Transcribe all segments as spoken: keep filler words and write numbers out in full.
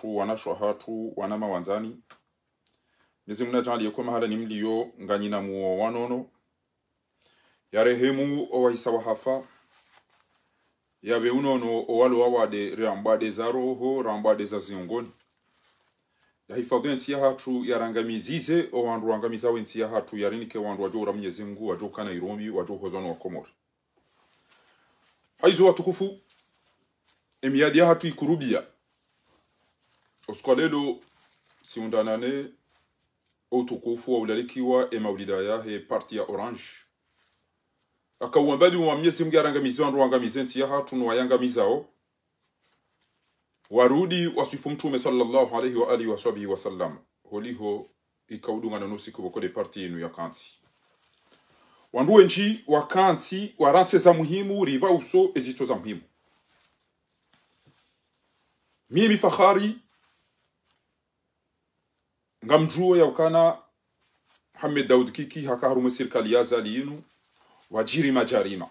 hatru, wanashe wahatru, wana mawandzani. Mwenyezi Mungu nadjaanliye ko mahala ni mliyo, nganyina muo wa nono. Yarehemu owahisa wahafa. Yapve unono owalo wawade, rambwade za roho, rambwade za ziungoni. Yahifadhwi entsi yahatru, yarangamizize owandru wangamizawo entsi yahatru, yarinike wandru wadjo ura Mwenyezi Mungu, wadjo kana irumbi, wadjo hozwa no Wakomori. Hayizo watukufu, emiyadi yahatru ikurubia. Osiku wa leo, tsiundanane outukufu wa ulalikiwa emaulida yahe parti ya Orange. Aka uwambali wa Mwenyezi Mungu yarangamize wandru wangamize entsi yahatru no wayangamizao. Warudi waswifu Mtrume swallallahu alayhi wa alihi wa swahbihi wa sallam. Holiho ika udungana no usiku boko de parti inu yakantsi. Wandru wendji wakantsi, warantsi za muhimu, ripva uso ezitso za muhimu. Mimi Fakhari, ngamdjuo yaukana Mohamed Daoud Kiki haka harumwa esirikali ya Azali inu, wadjiri madjarima.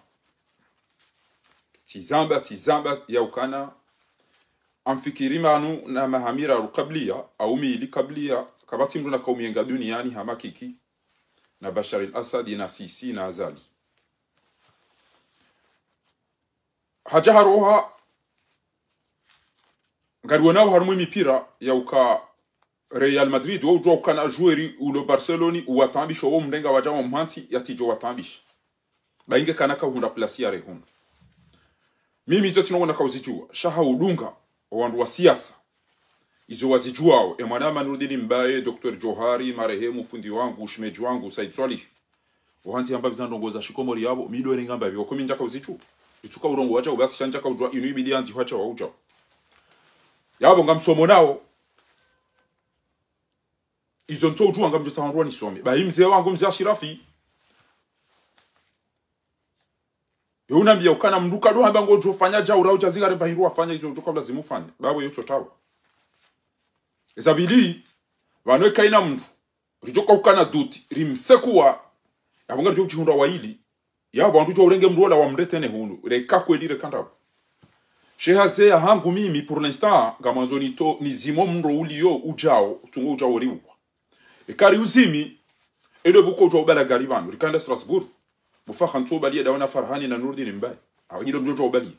Tsizamba, tsizamba yaukana, amfikiri manu na maha miraru kabliya, au mili kabliya, kapvatsi mndru naka umiyenga duniani hama Kiki, na Bashar al-Assad, na Sisi, na Azali. Hadja haroha, ngariwonao harumwa emipira yauka Real Madrid, wo udjuwa ukana joueur ulo Barcelone, uwatambisho wo mrenga wadja wa mhantsi yatsidjo watambisha. Ba inge kana kahundra place yare hunu. Mimi izo tsinongo naka uzidjuwa, sha ha udunga owandru wa siasa. Izo wazidjuwao, emwana Manurdini Mbaye, Docteur Djohari, marehemu fundi wangu, shemedji wangu, Said Swalih. Ohantsi hamba pviza ndrongo za shikomori yapvo, mi ndo ere ngamba pvi, oko mi ndjaka uzidjuwa. Itsuka urongowa djau, basi sha ndjaka udjuwa, inu ibidi yandzi hwa djau, hwa udjau. Yapvo ngamsomo nao. Izo ntso udjuwa ngamdjo tsaha wandru wanisome. Ba hi mze wangu, mze Ashirafi. Yo unambiya ukana mndru kado hamba ngodjo fanya djau, rau djazi ngare mba hindru wafanya izo udjo ka ulazimu ufanye. Ba we yo tso tawa. Eza pvili, pvanu eka ina mndru ridjoka ukana duti, rimsekuwa, yapvo ngaridjo udjihundra wayili, yapvo wandru djo urenge mndru ola wamretene hunu, reka kweli reka ndrabo. Sheha zeya hangu mimi, pour l'instant, ngamwandzo nito, nizime omndro uliyo udjao, utsungo udjao riuwa. Eka riuzimi, elo buko udjao ubala gari pvanu, rikaenda Strasbourg. Bufa khantsu ubaliya dawana Farhani na Nurdin Mbaye. Awa nyi ndo mdjo udjao ubaliya.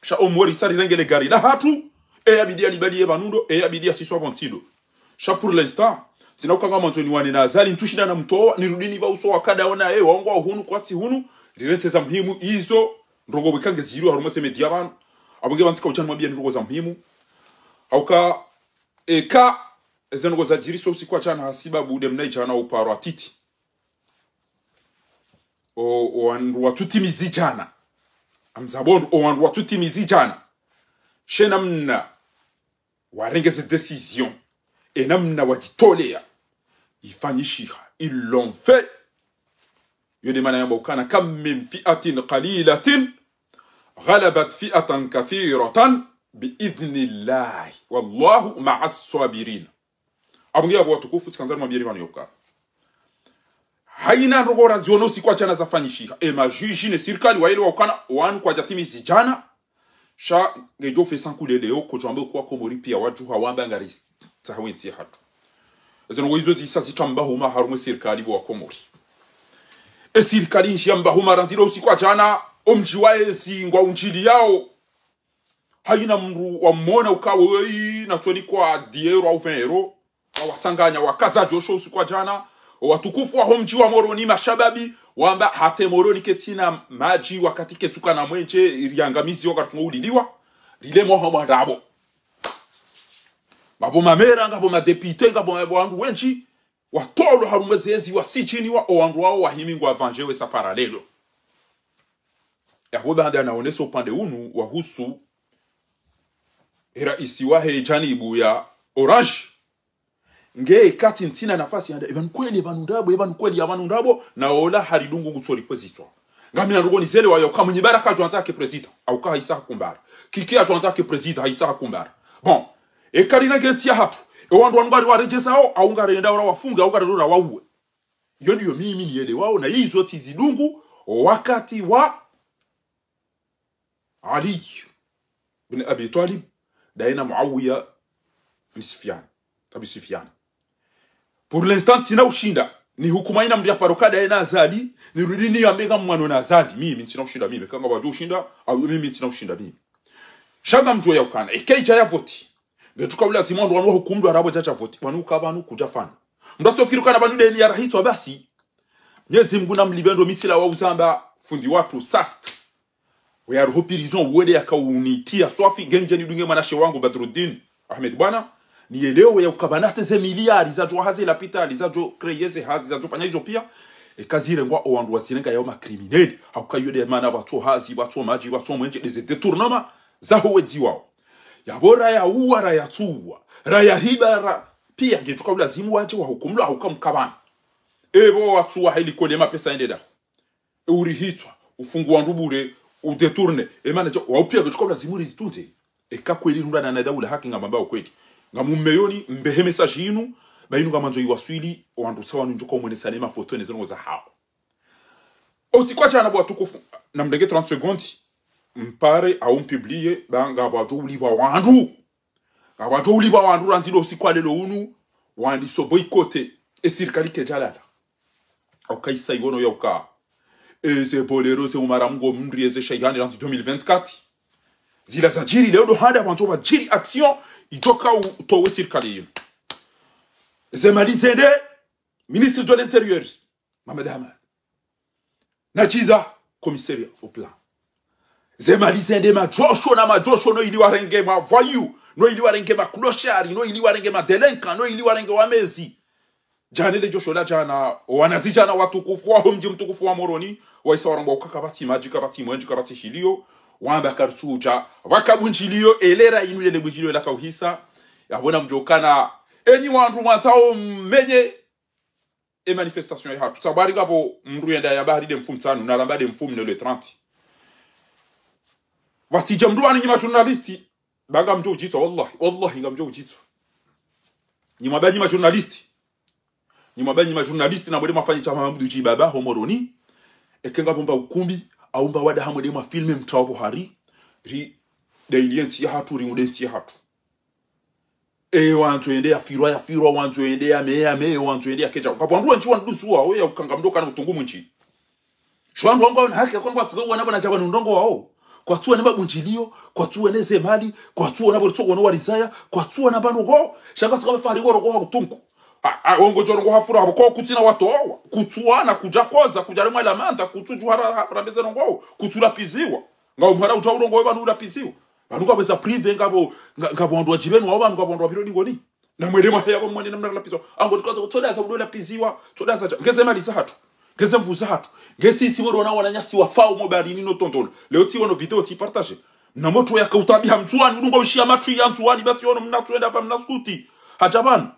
Sha omweri sa rirenge le gari lahatru, e yabidi yalibaliye pvanu ndo, e yabidi yasiswa pvo ntsi ndo. Sha pour l'instant, tsina uka ngamwandzo niwane na Azali, ntsushinda namtowa, nirudi nipva uso wakada ona, e, wangu wa hunu, kwatsi hunu, rirentsi za muhimu, izo, ndrongo bweka ngezidjiri harumwa ze média pvanu. Apvo nge pvantsika udja nimwambiya ni ndrongo za muhimu. Hauka, eka, eze ndrongo zadjiri so usiku wa djana hasibabu de mna idjana uparwa titi. O, owandru watsutimizi djana. Amzabondu, owandru watsutimizi djana. She namna warenge ze décision. E namna wadjitoleya. Ifanyishiha, ils l'ont fait. Yo nde mana yamba ukana, كم من فئة قليلة غلبت فئة كثيرة بإذن الله والله مع الصابرين. Apvo nge yapvo watukufu, tsikandza nimwambiyeni pvanu yoka. Hayina ndrongo raziona usiku wa djana zafanyishiha. E majuji ne sirikali wayelewa ukana, wanu kwadjatimizi djana. Sha, ngedjo fesa nkuleleo, kodjo wambe kwa Komori piya wadjuha wamba ngaritsaha wentsi hatru. Eze ndrongo izo zisa zitamba huma harumwa esirikali bo wa Komori. Esirikali ndjiya mba huma randzi lo usiku wa djana, omdji wa ezi ngwa undjiliyao. Hayina mndru wamona uka wewe, natsoni kwa dix euros au vingt euros. Wawatsanganya wakaza djosho usiku wa djana. Owatukufu waho mdji wa Moroni mashababi, wamba hata Moroni ketsina madji wakati ketsuka na mwenje, iriangamizi wakati tungo uliliwa. Rile moho mwa ndrabo. Ngapvo mamera, ngapvo madéputé, ngapvo, ngapvo wandru wendji. Watolwa harumwa zezi wasidjiniwa, owandru wao wahimi ngwa vanje we safara lelo. Yapvo baanda naonesa upande unu wahusu eraisi wahe djanibu ya Orange. Nge kati ntsina nafasi yanda, epvanu kweli, epvanu ndrabo, epvanu kweli, yapvanu ndrabo, na ola haridungu ngutso ripvwezitswa. Ngamina ndrongo nizelewa yoka Mwinyi Baraka adjo andza ake président, hauka hayisa hakumbara. Kiki adjo andza ake président, hayisa hakumbara. Bon, eka rina ngentsi yahatru, ewandru wanu ngariwarejezao, au ngarenda ora wafunge, au ngarenda ora wauwe. Yo ndiyo mimi niyelewao, na izo tsizidungu, wakati wa Ali bin Abi Talib, daye na Muawiya Ni Sifiani. Tabi Sifiani. Pour l'instant, ntsina ushinda. Ni hukuma ina mndru ya paro kada ena Azali, nirudi niyambe ngamwano na Azali. Mimi, ntsina ushinda mimi. Eka ngapvadjo ushinda, au mimi ntsina ushinda mimi. Sha ngamdjuo ya ukana. Eka idja ya voti. Ngetsuka ulazimu wandru wanu wahukumlwa harapvo djadja voti. Wanu uka pvanu kudjafanya. Mndru yasifikiri ukana pvanu deni ya rahitswa basi. Mnyezi Mngu namlipve ndo mitsila wa uzamba fundi watru sast. Weya roho prison wende yakaunitiya swafi ngendje nidunge mwanashe wangu Badruddin Ahmed Bwana. Niyelewe ya ukapvana teze miliyari zadjo hazi lapitali, zadjo créer ze hazi, zadjo fanya izo pia. Eka zirengwa owandru wazirenga yao ma criminels. Hauka iyo nde mana pvatso hazi, pvatso madji, pvatso mwenje, ndeze détournement zaho wedzi wao. Yapvo raya uwa, raya tsuwa, raya hiba, ra-, pia ngetsuka ulazimu wadje wahukumlwa hauka mkapvana. Epvo watsuwa heli kole mapesa yende daho. Urihitswa, ufungu wandru bure, udétourner. Emana djo, wao pia ngetsuka ulazimu rizitunze. Eka kweli rundana na daula haki ngamwambao kweli. Ngamumeyoni, mbehe message yinu, ba yinu ngamwandzo iwaswili, wandru tsawa nundjuka umwenesane mafoto neze ndrongo zahao. Usiku wa djana bo watukufu, namrenge trente secondes, mpare au mpublie, ba ngapvadjo ulipva wandru. Ngapvadjo ulipva wandru randzi ndo usiku wa leo unu, wandiso boycotter, e sirikali kedjalala. Hauka isa iwono ya uka. Eze Bolero, ze Umara Mngo Mndri, eze Shayhani randzi deux mille vingt-quatre. Zila zadjiri leo ndo handa wandzo wadjiri action, idjoka utowe sirikali yinu. Eze mali zende, ministre de l'Intérieur, Mohamed Hamada. Nadjidha, commissaire au plan. Ze mali zende madjosho na madjosho, no ili warenge ma voyous, no ili warenge ma clochards, no ili warenge ma délinquants, no ili warenge wamezi. Djana le djosho la djana, wanazidjana watukufu, waho mdji mtukufu wa Moroni, waisa waramba uka kapvatsi madji, kapvatsi mwenje, kapvatsi shilio, wamba karitsudja, waka bundjilio, elera inu lele bundjilio laka uhisa, yapvo namdjo ukana, enyi wandru mwandzao mmenye, e manifestation yahatru. Tsabari ngapvo mndru yenda yamba hari nde mfumo tsanu, naramba nde mfumo nne le trente. Watsidja mndru wanu nyi ma journalistes, ba ngamdjo udjitswa, wallahi, wallahi ngamdjo udjitswa. Nyi mwamba nyi ma journalistes. Nyi mwamba nyi ma journalistes, na mwende mwafanye sha Mahamudu Djibaba, ho Moroni. Eka ngapvo mba ukumbi, au mba wada hamwende mwafilme mtsawo pvo hari, ri, nde ili entsi yahatru, ri unde entsi yahatru. E, wandzo yende yafirwa, yafirwa, wandzo yende yameye, yameye, wandzo yende yakedja. Ngapvo wandru wendji wandru suwa, oya uka ngamdjo ukana utungu mwindji. Sho wandru wangu wana haki ya kwamba watsike wana pvana djapvanu ndrongo wao. Kwatsuwa ne mabundjilio, kwatsuwa ne ze mali, kwatsuwa na pvo ritso wana warizaya, kwatsuwa na pvanu ko. Sha kwatsuka mafari ngoro ko ha utungu. A, a, wongo djo ndrongo hafura hapvo ko kutsina watowa. Kutsuwa na kudja koza, kudja lemwa lamanda, kutsudjuha ra-, ha-, rambeze ndrongo, kutsulapviziwa. Ngapvo mhara udja urongowe pvanu ulapviziwa. Pvanu ngapvo za privé ngapvo, nga-, ngapvo wandru wadjipvenu wao pvanu ngapvo wandru wapviro dingoni. Na mwende mwaheya pvo mwende namna lapviziwa. Ango tukaza, tsodaza udo lapviziwa, tsodaza dja. Ngeze mali zahatru. Ngeze nvu zahatru. Ngesi isi wero na wananyasi wafao mo baharini no tondolo. Leo tsiwono video tsipartage. Na motro yaka utabiha Mndzuwani, ulunga ushiya matwi ya Mndzuwani, ba tsiwono mna tsuenda pva mna suti. Hadja pvanu.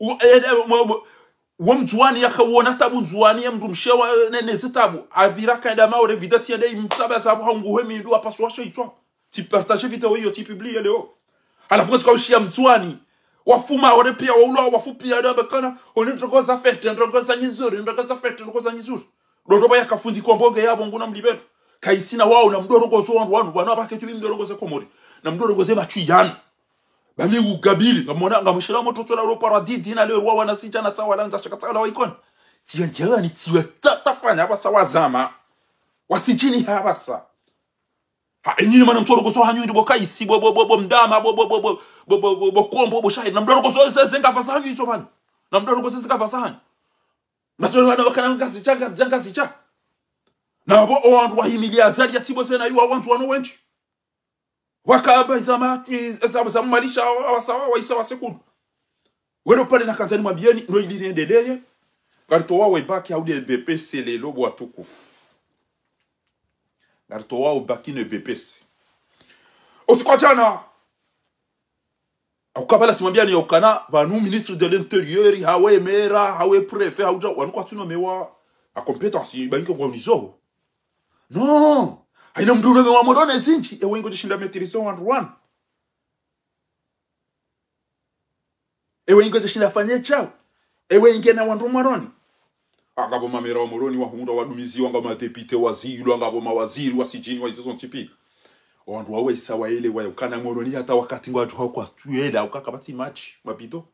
U-, e, e, mo, mo, wo Mndzuwani yakawona tabu Mndzuwani ya mndru mshe wa, e, ne, ne ze tabu. Apvira kaenda Maore vida tiende imtsaba zapvo haunguhe mindu apasuwa she itswa. Tsipartage video iyo, tsipublie leo. Halafu ngatsuka ushiya Mndzuwani. Wafu Maore pia, waulwa wafu pia, ndo wamba ukana, oni ndrongo za fête, ndrongo za nyizuri, ndrongo za fête, ndrongo za nyizuri. Ndo ndo pvaya kafundi kwa mbonge yapvo nguna mlipvetu. Kaisina wao na mdo rongozo wandru wanu, wanu apvake tu mdo rongoze Komori. Na mdo rongoze matwi yanu. Ba mi ugabili, ngamona, ngamushila motro tsola lo paradis, dina le rwa wanazidjana tsawa landza shaka tsawa la waikona. Tsiya ndjani, tsiya ta-, tafanya apvasa wazama. Wasidjini hapvasa. Ha, enyi ni mana mtsorongozo hanyu ndi bo kaisi, bo, bo, bo, bo mdama, bo, bo, bo kombo, bo shahidi. Na mdorongozo ze, ze ngapvasa hanyu izo pvanu. Na mdorongozo ze ngapvasa hanyu. Na zo wana wakana ngazidja, ngazidja, ngazidja. Na bo o wandru wahimili Azali ya tsibo zena iwa wandru wano wendji. Wakamba iza ma-, iza, iza malisha wa, wa, wa, waisa wasekulu. Weno pvale nakandza nimwambiyeni, no ili riendeleye. Ngaritowawo e bac hau nde B P C lelo bo watukufu. Ngaritowawo bac ne B P C. Usiku wa djana, hauka pvala tsimwambiyani ya ukana, pvanu ministre de l'Intérieur, hawu e maire, hawu e préfet, hawu dja, wanu kwatsu nomewa, a compétence, ba inke ngwa unizo. Non. Haina mndru unomewa Moroni zindji, ewe ingo djishinda maîtriser wandru wanu. Ewe ingo djishinda fanye shawo. Ewe inge na wandru Moroni. Ngapvo ma maire wa Moroni wahundrwa wadumiziwa, ngapvo ma député wazilwa, ngapvo mawaziri wasidjini wa izo zontsi pia. Wandru wawo isa waelewa ya ukana Moroni hata wakati ngwadjo hau kwatsu yela, ukaka pvatsi match, mapito.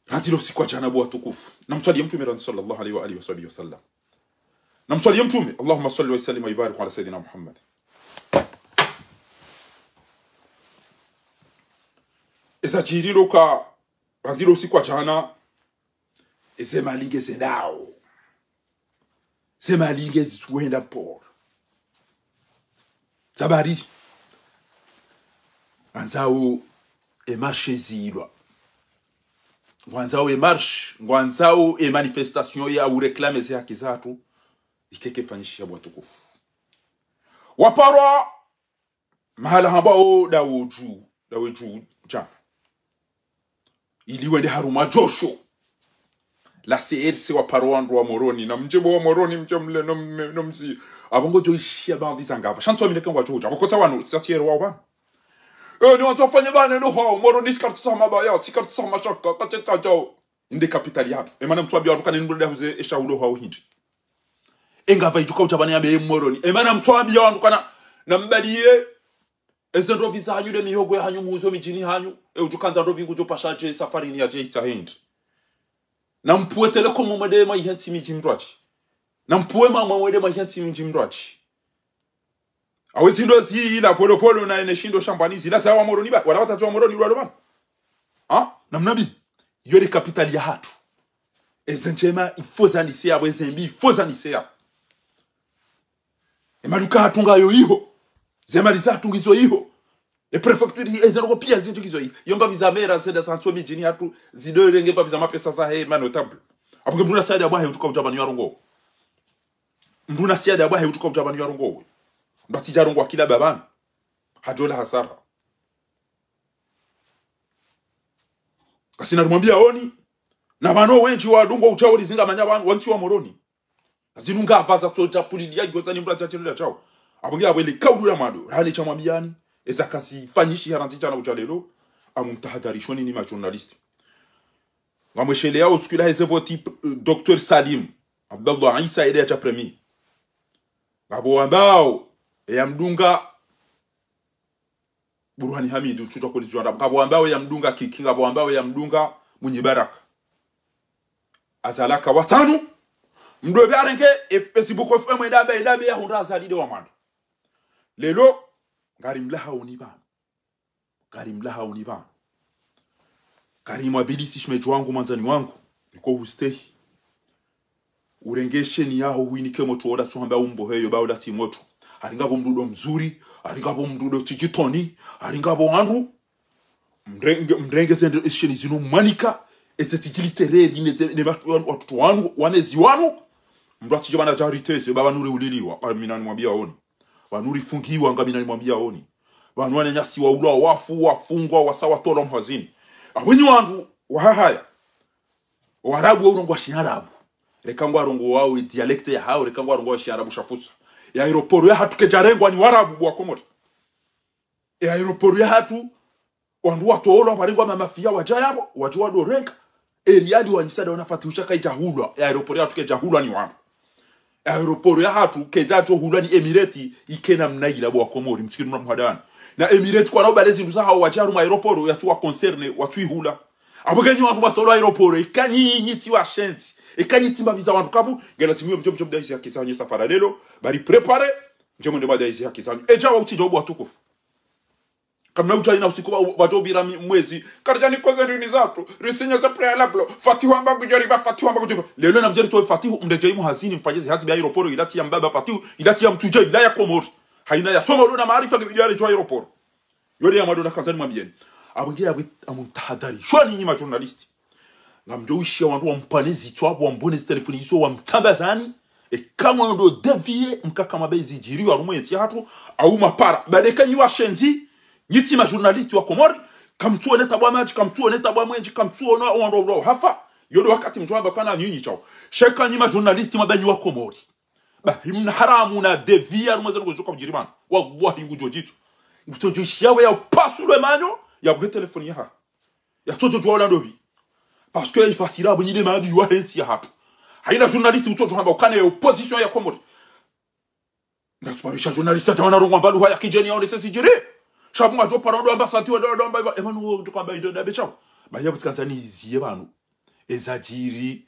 Randzi lo usiku wa djana bo watukufu. Namswaliye Mtrume randzi swallallahu alayhi wa alihi wa sahbihi wa sallam. Namswaliye Mtrume. Allahumma swalli wa sallim wa barik ala sayyidina Muhammad. Eza djiri ndo uka, randzi lo usiku wa djana, eze mali ngezendao. Ze mali ngezitsuhenda mporo. Zabari. Ngwandzao e marche zilwa. Ngwandzao e marche, ngwandzao e manifestation ya uréclamer ze haki zatru. Ikeke fanyishiha bo watukufu. Waparwa mahala hamba o dawo dju, dawo dju dja. Ili wende harumwa djosho. La C R C waparwa wandru wa Moroni, na mdje bo wa Moroni, mdje mle no mme-, no mzi. Apvo ngodjo ishiya baadhwi za ngapvo. Sha ntsu amineke ngwadjo udja. Apvo kotsa wanu, tsa tiere wa wanu. Eh, ni wandru wafanye bane no hao, Moroni si kartsu sa mabaya, si kartsu sa mashaka, kateta djao. Inde capitale yahatru. E mana mtsuwambiya wandru kana ni mdru dahuze esha ulo hao hindri. E ngapvo idjuka udja bane yambe e Moroni. E mana mtsuwambiya wandru kana nambaliye eze ndrovi zahanyu, le mihogo yahanyu, muzo midjini hanyu. E udjukandza ndrovi ngudjo pasha dje safarini yadje itsa hindri. Nampvuwe Telecom mwende mwaihentsi midji mdrwadji. Nampvuwe Mama mwende mwaihentsi midji mdrwadji. Awe zindo zila volovolo na ene shindo shambwani zila za wa Moroni ba, wala watsatsi wa Moroni walo bana. Ha? Namna bi. Yo le capitale yahatru. Eze ndjema il faut zaniseya, apvo eze mbi il faut zaniseya. E maduka hatru ngayo iho. Ze mali zahatru ngizo iho. E préfecture, eze ndrongoo piya zindji ngizo iho. Yo mbapvi za mera zenda za ntsu midjini hatru, zido renge mbapvi za mapesa zahe ma notable. Apvo nge mdru na siada bwahe utsuka udja bani yarongowe. Mdru na siada bwahe utsuka udja bani yarongowe. Mbatsi dja rongowa kila babani. Hadjola hasara. Kasina rimwambiya oni. Na pvanu wendji wadungo utsawo rizinga manya pvanu, wantsi wa Moroni. Zinu ngapvo za tsodja puliliya gyoza ni mbula dja tshelo dja tsawo. Apvo nge apvo ele kaulu ya mwando. Rani sha mwambiyani. Eza kazifanyishiha randzi djana udja lelo. Amumtahadharishoni nyi ma journaliste. Ngamwesheleyawo usiku ila heze voti, eh, Docteur Salim Abdallah Isa ede ya tsa premier. Ngapvo wambao, eya mdunga Burhani Hamidu, ntsudjuwa kolidziwa ndrabo. Ngapvo wambao eya mdunga Kiki, ngapvo wambao eya mdunga Mwinyi Baraka. Azali aka watsanu, mdru epvi arenge, e Facebook F M edabe, edabe yahundra Azali nde wa mwando. Lelo, ngarimlahaoni pvanu. Ngarimlahaoni pvanu. Karim Abilisi shemedji wangu, mwandzani wangu, niko hustehi. Urenge esheni yaho, huinike motro, ola tsuhamba umboheyo, ba ola tsi motro. Haringapvo mdru ndo mzuri, haringapvo mdru ndo tsidjitoni, haringapvo wandru. Mrenge, mrenge zende esheni zinu mwanika, eze tsidjilitereri, ne ze, ne watu, watu wanu, wanezi wanu. Mdru atsidje bana djariteze, baba nuri uliliwa, amina nimwambiyaoni. Pvanu rifungiwa ngamina nimwambiyaoni. Pvanu wananyasi waulwa, wafu, wafungwa, wasa watolwa mhazini. Apvo nyi wandru wahahaya. Warabu waurongowa shiarabu. Reka ngwarongowawo dialecte yahawo, reka ngwarongowawo shiarabu shafusa. E aéroport yahatru kedjarengwa ni warabu bo wa Komori. E aéroport yahatru, wandru watolwa, warengwa mamafiya wadja yapvo, wadja wadorenga. E riali wanyisa nda wana Fatihu sha kaidjahulwa, e aéroport yahatru kedjahulwa ni wandru. E aéroport yahatru kedjadjohulwa ni Emirates, ikena mna ila bo wa Komori, mtsikiri mna muhadani. Na Emirates kwana ubale zindru zahawo wadja harumwa aéroport, yatsu wa concerné, watsu ihula. Apvo kenyi wandru watolwa aéroport, eka nyi, nyi tsi washenzi, eka nyi tsi mbapvi za wandru kabu, ngela zimu yo mdjo, mdjo mdaizi haki zanyu safara lelo, bari préparé, mdjo mwende mwadaizi haki zanyu. Edja wa utsidja ubu watukufu. Kamna udja ina usiku wa, wadjo pvira mi-, mwezi. Karidja nikoze rini zatru. Risinya za préalable. Fatihu amba kudjoriba, Fatihu amba kudjoriba. Lelo namdje ritowe Fatihu, mdedje imu hazini, mfanye ze hazi bia aéroport, ila tsi ya mbaba Fatihu, ila tsi ya mtsudje, ila ya Komori. Haina ya soma ulo na maarifa nge bidjari djo aéroport. Yode ya mwando nakandza nimwambiyeni. Apvo nge apvo amumtahadharishoni nyi ma journaliste. Ngamdjo wishiya wandru wampvane zitswa, wambone zitelefoni izo, wamtsambazani. Eka mwando dévier, mkaka mabezi djiriyo harumwa entsi yahatru, au mapara. Bale eka nyi washenzi, nyi tsi ma journaliste wa Komori, kamtsuone tabu wa madji, kamtsuone tabu wa mwendje, kamtsuone wandru wa hafa. Yodo wakati mdjo amba kana nyinyi tsao. Sha eka nyi ma journaliste mabani wa Komori. Ba, himna haramu na dévier harumwa zanu kwezuka kudjiri pvanu. Wallahi ngudjo djitso. Ngudjo djishiya we ya upasulwe manyo, ya buhe telefoni yaha. Yatsodjo djuwa ola ndopvi. Parce que ifasira apvo nyi nde maadui wahe ntsi yahatru. Haina journaliste utsodjo hamba ukana ye opposition ya Komori. Ngatsuparisha journaliste hata wana rongoa mbapvi lugha ya kidjeni yaonese zidjiri. Sha pvo ngadjo paro ndo amba santi wa ndo ndo amba iba. Ema nuwo tuka amba indo ndabe shao. Ba yapvo tsikandza niziye pvanu. Ezadjiri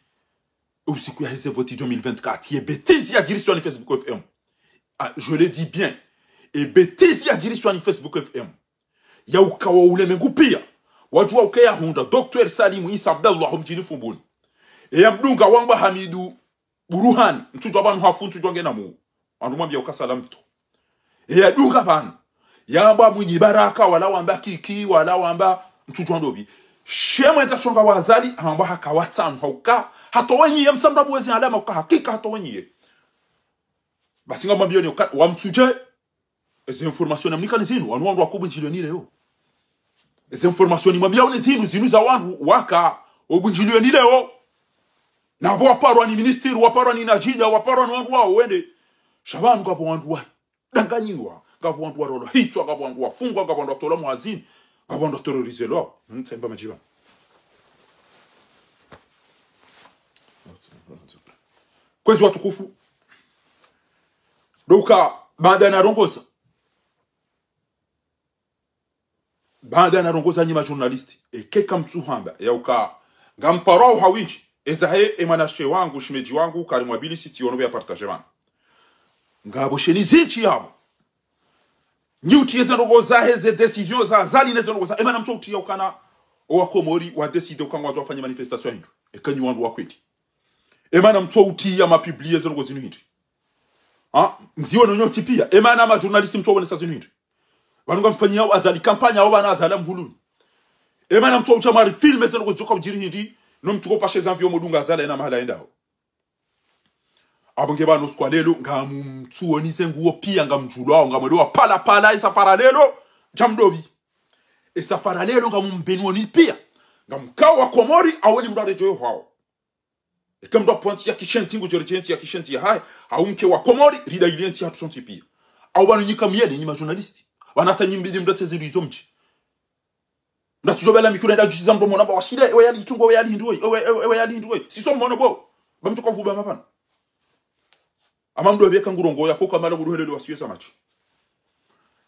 usiku yaheze voti deux mille vingt-quatre. Ye bêtise yadjiri sur Facebook F M. Ah, je le dis bien. E bêtise yadjiri sur Facebook F M. Ya ukawa ulemengu pia. Wadjuwa uke yahundra Docteur Salim Issa Abdallah ho mdjini Fumbuni. E ya mdunga wamba Hamidu Buruhani. Ntsudjuwa pvanu hafu, ntsudjuwa ngena mu. Wandru mwambia uka salamu to. E ya dunga pvanu. Yamba Mwinyi Baraka, wala wamba Kiki, wala wamba ntsudjuwa ndopvi. She mwendza shonga wa Azali, hamba haka watsanu, hauka. Hatowa nyiye msamra buwezi alama uka hakika hatowa nyiye. Basi ngamwambio ni uka, wa mtsudje. Eze information namnika ni zinu, wanu wandru waka ubwindjilio ni leo. Eze information nimwambiao ni zinu, zinu za wandru waka ubwindjilio ni leo. Na pvo waparwa ni ministri, waparwa ni Najida, waparwa ni wandru wao wende. Sha pvanu ngapvo wandru wadanganyiwa, ngapvo wandru warolwa hitswa, ngapvo wandru wafungwa, ngapvo wandru watolwa mwazini, ngapvo wandru waterrorisé lwa. Hmm, tsaimba madjiba. Kwezi watukufu. Ndo uka, baada narongoza. Baada narongoza nyi ma journaliste. Eka kamtsuhamba. Ya uka, ngamparao hawindji. Ezahe, e mwanashe wangu, shemedji wangu, Karim Wabili, siti ono ya partager pvanu. Ngapvo sheni zindji yapvo. Nyi utiye ze ndrongoo zahe, ze décision za Azali ne ze ndrongoo za, emana mtso utiya ukana, owa Komori wa décider uka ngwandzo wafanye manifestation hindru. Eka nyi wandru wa kweli. Emana mtso utiya ma publier ze ndrongoo zinu hindri. Ha? Mziwe no nyontsi pia. Emana ma journaliste mtso wonesa zinu hindri. Pvanu ngamfanyiyao Azali campagne, awo pvanu Azali amhuluni. Emana mtso ucha mari filmer ze ndrongoo zoka udjiri hindri, no mtsuko pashe zanvi yo modunga Azali ena mahala endao. Apvo nge pvanu usiku wa lelo, ngamumtsuoni ze nguo pia, ngamdjulwao, ngamwelewa pvala pvala, e safari lelo, djamdopvi. E safari lelo, ngamumbenuoni pia. Ngamkao wa Komori, awe ni mndru aredjeyo hao. Eka mndru apvo ntsi ya kishenzi, ngudjo redjeya ntsi ya kishenzi yahahe, hau mke wa Komori, rida ile ntsi hatru sontsi pia. Au pvanu nyika muyele, nyi ma journaliste. Pvanu hata nyi mbidi mdatse zindru izo mdji. Mdatsidjo bela mikro nda djusiza mndru mona mba washile, ewe yali itungo, ewe yali hindru we, ewe, ewe, ewe yali hindru we. Siso mmono bo. Ba mtsuka vuba mapvanu. Ama mndru wabeka ngurongoa yako kamala nguruhelele wasiwe samaki.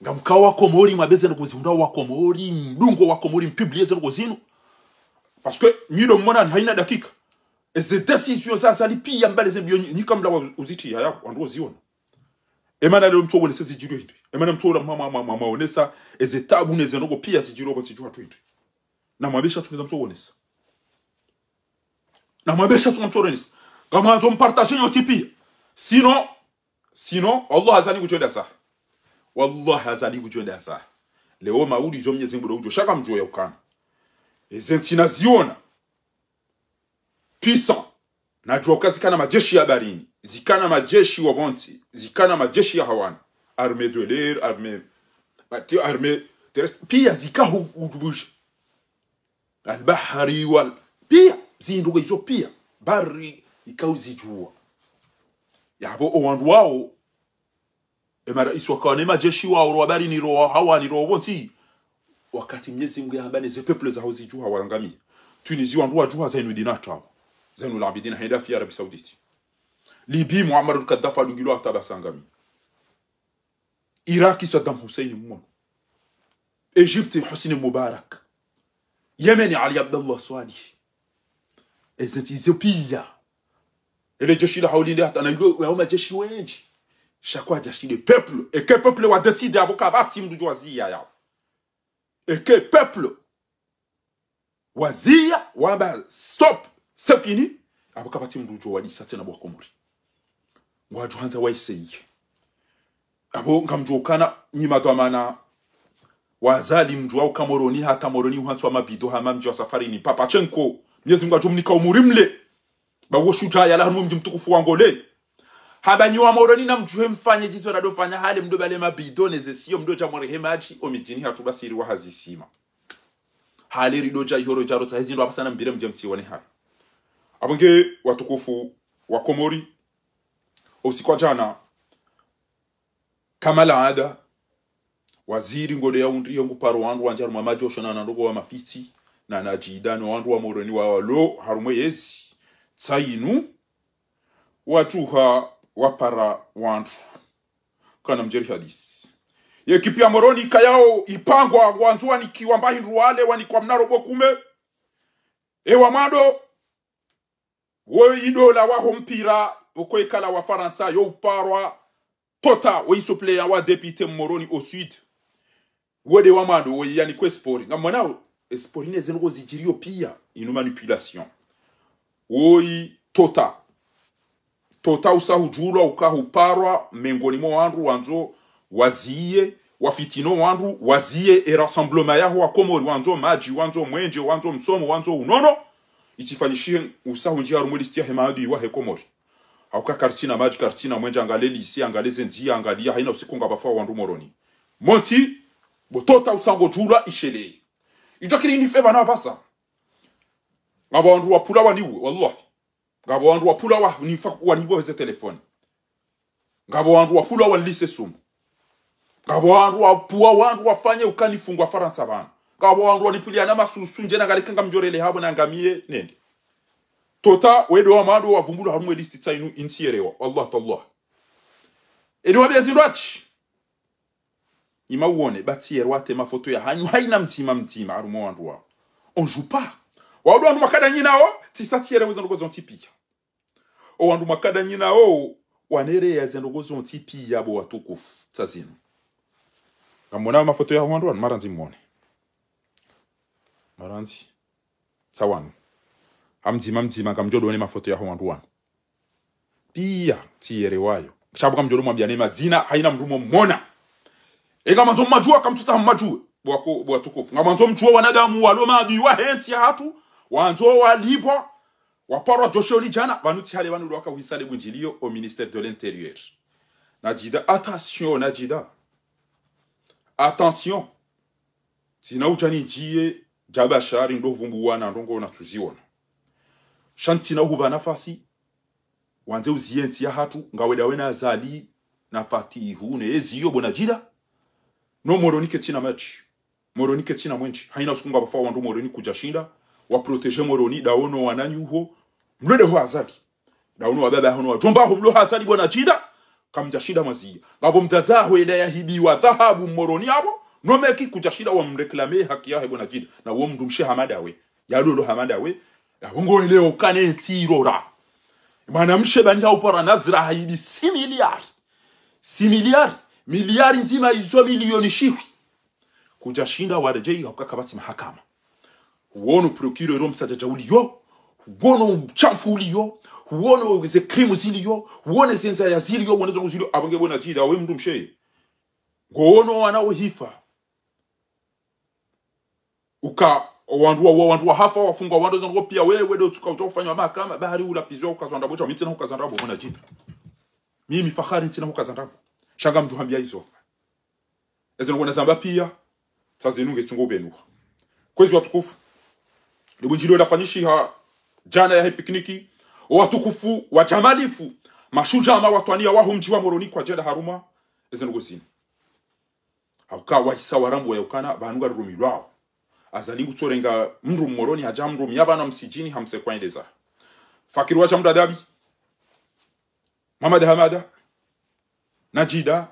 Ngamkao wa Komori, mwabeze ndrongoo zinu, wa Komori, mdungo wa Komori, mpublier ze ndrongoo zinu. Parce que, nyi ndo mmona, haina dakika. Eze décision za Azali pia mbale ze mbio nyi, nyi kamla wa uzitiya, ya, wandru waziona. Emana leo mtso wonesa zidjiri hindri. Emana mtso wona mwa, mwa, mwa, mwa, mwaonesa eze tabu ne ze ndrongoo pia zidjiri opvo tsidjuwa tu hindri. Na mwabesha tu ngamtso wonesa. Na mwabesha tu ngamtso wonesa. Ngamwandzo mpartager nyontsi pia. Sinon, sinon, Allah Azali ngudjo enda zahe. Wallah Azali ngudjo enda zahe. Leo mauli zo Mnyezi Mungu ndo udjo shaka mdjo ya ukana. Eze ntsi naziona. Puissant. Nadjua uka zikana majeshi ya baharini, zikana majeshi wa pvontsi, zikana majeshi ya hawani. Armée de l'air, armée, bati armée terrestre, pia zika hu-, hudjubusha. Al-bahari wal, pia, zindru nge izo pia. Bari, ikao zidjua. Yapvo o wandru wao, e maraisi wakawa ne majeshi wao, ro wa baharini, ro wa hawani, ro pvontsi. Wakati Mnyezi Mungu yahamba ne ze peuple zaho zidjuha wangamiya. Tunisie wandru wadjuha Zainuddin Attawa. Zainul Abidin henda fi Arabie Saoudite. Libye Muammar al-Kadhafi adungilwa hata basi angamiya. Iraki Saddam Hussein mmono. Égypte Hosni Moubarak. Yémen Ali Abdallah Saleh. Eze ntsi izo pia. Ele jeshi la haulinde hata na ilo, yao majeshi wendji. Sha kwadja shinde peuple. Eke peuple wa décider apvo kapvatsi mndru djo waziya yao. Eke peuple waziya, wamba stop, c'est fini. Apvo kapvatsi mndru djo wadisa tsena bo wa Komori. Ngwadjo handza wa essayer. Apvo ngamdjo ukana nyi madhwamana wa Azali mdjua uka Moroni hata Moroni uhantswa mabido hama mdji wa safarini. Papachenko. Mnyezi Mungu adjo mnika umuri mle. Ba wo shudjaa yalawa harumwa mdji mtukufu wa Ngole. Hamba nyi wa Moroni namdjuhe mfanye djizo nado fanya hale mdo bale mabido ne ze siyo mdo dja mwarehe madji o midjini hatru basi ri waha zisima. Hale ri do dja ihoro djaro tsahe zindru apvasa na mbire mdje mtsiwone hale. Apvo nge watukufu wa Komori, o usiku wa djana, kama laada, waziri Ngole ya undri ye ngu paro wandru wandji harumwa madjosho na nandroko wa mafitsi, na Najida no wandru wa Moroni wa walo harumwa yezi. Tsayinu, wadjuha wapara wandru. Kana mdjeri hadisi. Ye ekipi ya Moroni kayao ipangwa, ngwandzo wanikiwa mba hindru wale, wanikwa mnaro bo kume. Ewa mwando, wo idola waho mpira, wo kwekala wa Farantsa, yo uparwa, Tota, wo isopleya wa député Moroni au Sud. Wo nde wa mwando, wo yanikwe sport. Ngamwonao, e sport ne zendrongoo zidjiriyo piya, inu manipulation. Woyi Tota. Tota usa hudjulwa, uka huparwa, mengoni mwa wandru wandzo waziye, wafitino wandru waziye, e rassemblement yaho wa Komori, wandzo madji, wandzo mwenje, wandzo msomo, wandzo unono. Itsifanyishihe usa hundji harumwa e liste yahe maadui wahe Komori. Hauka karitsina madji, karitsina mwenje, angalie lycée, angalie ze ndziya, angalie haina usiku ngapvafao wandru Moroni. Montsi, bo Tota usa ngodjulwa isheleye. Idjo kiri nife pvanu pvasa. Ngapvo wandru wapvula waniwe, wallahi. Ngapvo wandru wapvula wa, nifa, waniwe ze telefoni. Ngapvo wandru wapvula wanilise sumu. Ngapvo wandru wapvua wandru wafanye uka nifungwa Farantsa pvanu. Ngapvo wandru wanipvulia na masusu ndjena ngalika ngamdjorele hapvo na ngamiye nende. Tota, wo nde wa mwando wavumbulwa harumwa e liste tsa inu intsiyelewa. Allah tallah. Eni wabia zindru atsi. Ima uone, ba tsiyelewa te mafoto yahanyu, haina mdzima mdzima, harumwa wandru wao. On joue pas. Wao nde wandru mwakada nyinao, tsisa tsiyelewe zendrongoo zontsi piya. O wandru mwakada nyinao, waneleya zendrongoo zontsi piya bo watukufu, tsa zinu. Ngamwonao mafoto yaho wandru wanu, marandzi mwone. Marandzi. Tsa wanu. Ha mdzima mdzima, ngamdjo done mafoto yaho wandru wanu. Piya, tsiyelewayo. Sha pvo ngamdjo mwambiane madzina, haina mndru mwamwona. E ngamwandzo mmadjuwe, kamtsutsaha mmadjuwe. Bo wako, bo watukufu. Ngamwandzo mdjuwe wanadamu walo maadui wahe ntsi yahatru, wandzo walipvwa, waparwa djosho lidjana, pvanu tsi hale pvanu ndo waka uhisa le bundjiliyo au ministère de l'Intérieur. Najida, attention, Najida. Attention. Tsina udja nidjiye, djabashari ndo vumbuwa na ndrongoo natsuziona. Sha ntsina uhupva nafasi, wandze uziye ntsi yahatru, ngawe ndawe na Azali, na Fatihu, ne eziyo bo Najida. No Moroni ketsina madji. Moroni ketsina mwenje. Haina usiku ngapvafao wandru Moroni kudjashinda, wa protéger Moroni, ndawo no wananyaho, mlo ndeho Azali. Ndawo no wababa haho no wadjomba haho mlo ha Azali bo Najida, kamdjashinda mwaziya. Ngapvo mdzadze haho yenda yahibiwa dhahabu Moroni hapvo, no meki kudjashinda wamréclamer haki yahe bo Najida. Na wo mndru mshe hama ndawe. Yalolo hama ndawe. Yapvo ngo eleo kane ntsi irora. Mwana mshe pvani haupara nazira hahibi six milliards. Six milliards. Miliari ndzima izo miliyoni shihwi. Kudjashinda waredjeyi hauka kapvatsi mahakama. Huono procureur o msadjadja uliyo, huono utshafu uliyo, huono ze crime ziliyo, huone ze ndzaya ziliyo, huone ze ziliyo, apvo nge bo Najida, we mndru mshe. Ngoono wana uhifa. Uka, wandru wa, wandru wahafa, wafungwa, wandru zandru piya, wewe ndo tsuka utsaha ufanywa mahakama, bahari ula pizwa ukazwa ndrabo, mi ntsina hukazwa ndrabo, bo Najida. Mimi Fahari ntsina hukazwa ndrabo. Sha ngamdjo hambiya izo. Eze ndrongoo nazamba piya, tsa zinu ngetsungo ubenuha. Kwezi watukufu. Le bundjiliyo lafanyishiha djana yahe pikniki. O watukufu wa djamalifu. Mashudjaa ma watwaniya waho mdji wa Moroni kwadjenda harumwa. Eze ndrongoo zinu. Hauka wahisa warambuwa yaukana, pvanu ngarirumilwao. Azali ngutsorenga mndru Moroni hadja mndru miya pvanu msidjini hamsekwa endeza. Fakiri wadja mndru adabi. Mamada Hamada. Najida.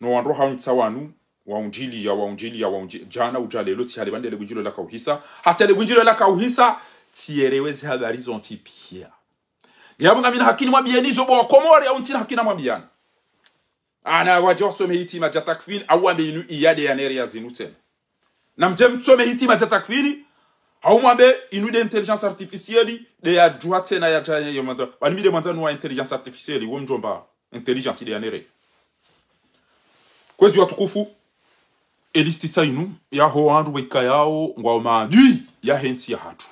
No wandru hauntsa wanu, waundjiliya, waundjiliya, waundji-, djana udja lelo, tsi hale pvandele bundjiliyo laka uhisa. Hata le bundjiliyo laka uhisa, tsiyelewe ze habari zontsi piya. Yapvo ngamina haki nimwambiyeni zo bo Wakomori, au ntsina haki namwambiyani. Ana wadje wasome hitima dja takfini, au wambe inu iyade ya nere ya zinu tsena. Na mdje msome hitima dja takfini, hau mwambe inu nde intelligence artificielle, nde yadjuha tsena yadja yemandza. Wani mi nde mwandzani wa intelligence artificielle, wo mdjomba. Intelligence nde ya nere. Kwezi watukufu, e liste tsa inu, yaho wandru wekayao, ngwao maadui, yahe ntsi yahatru.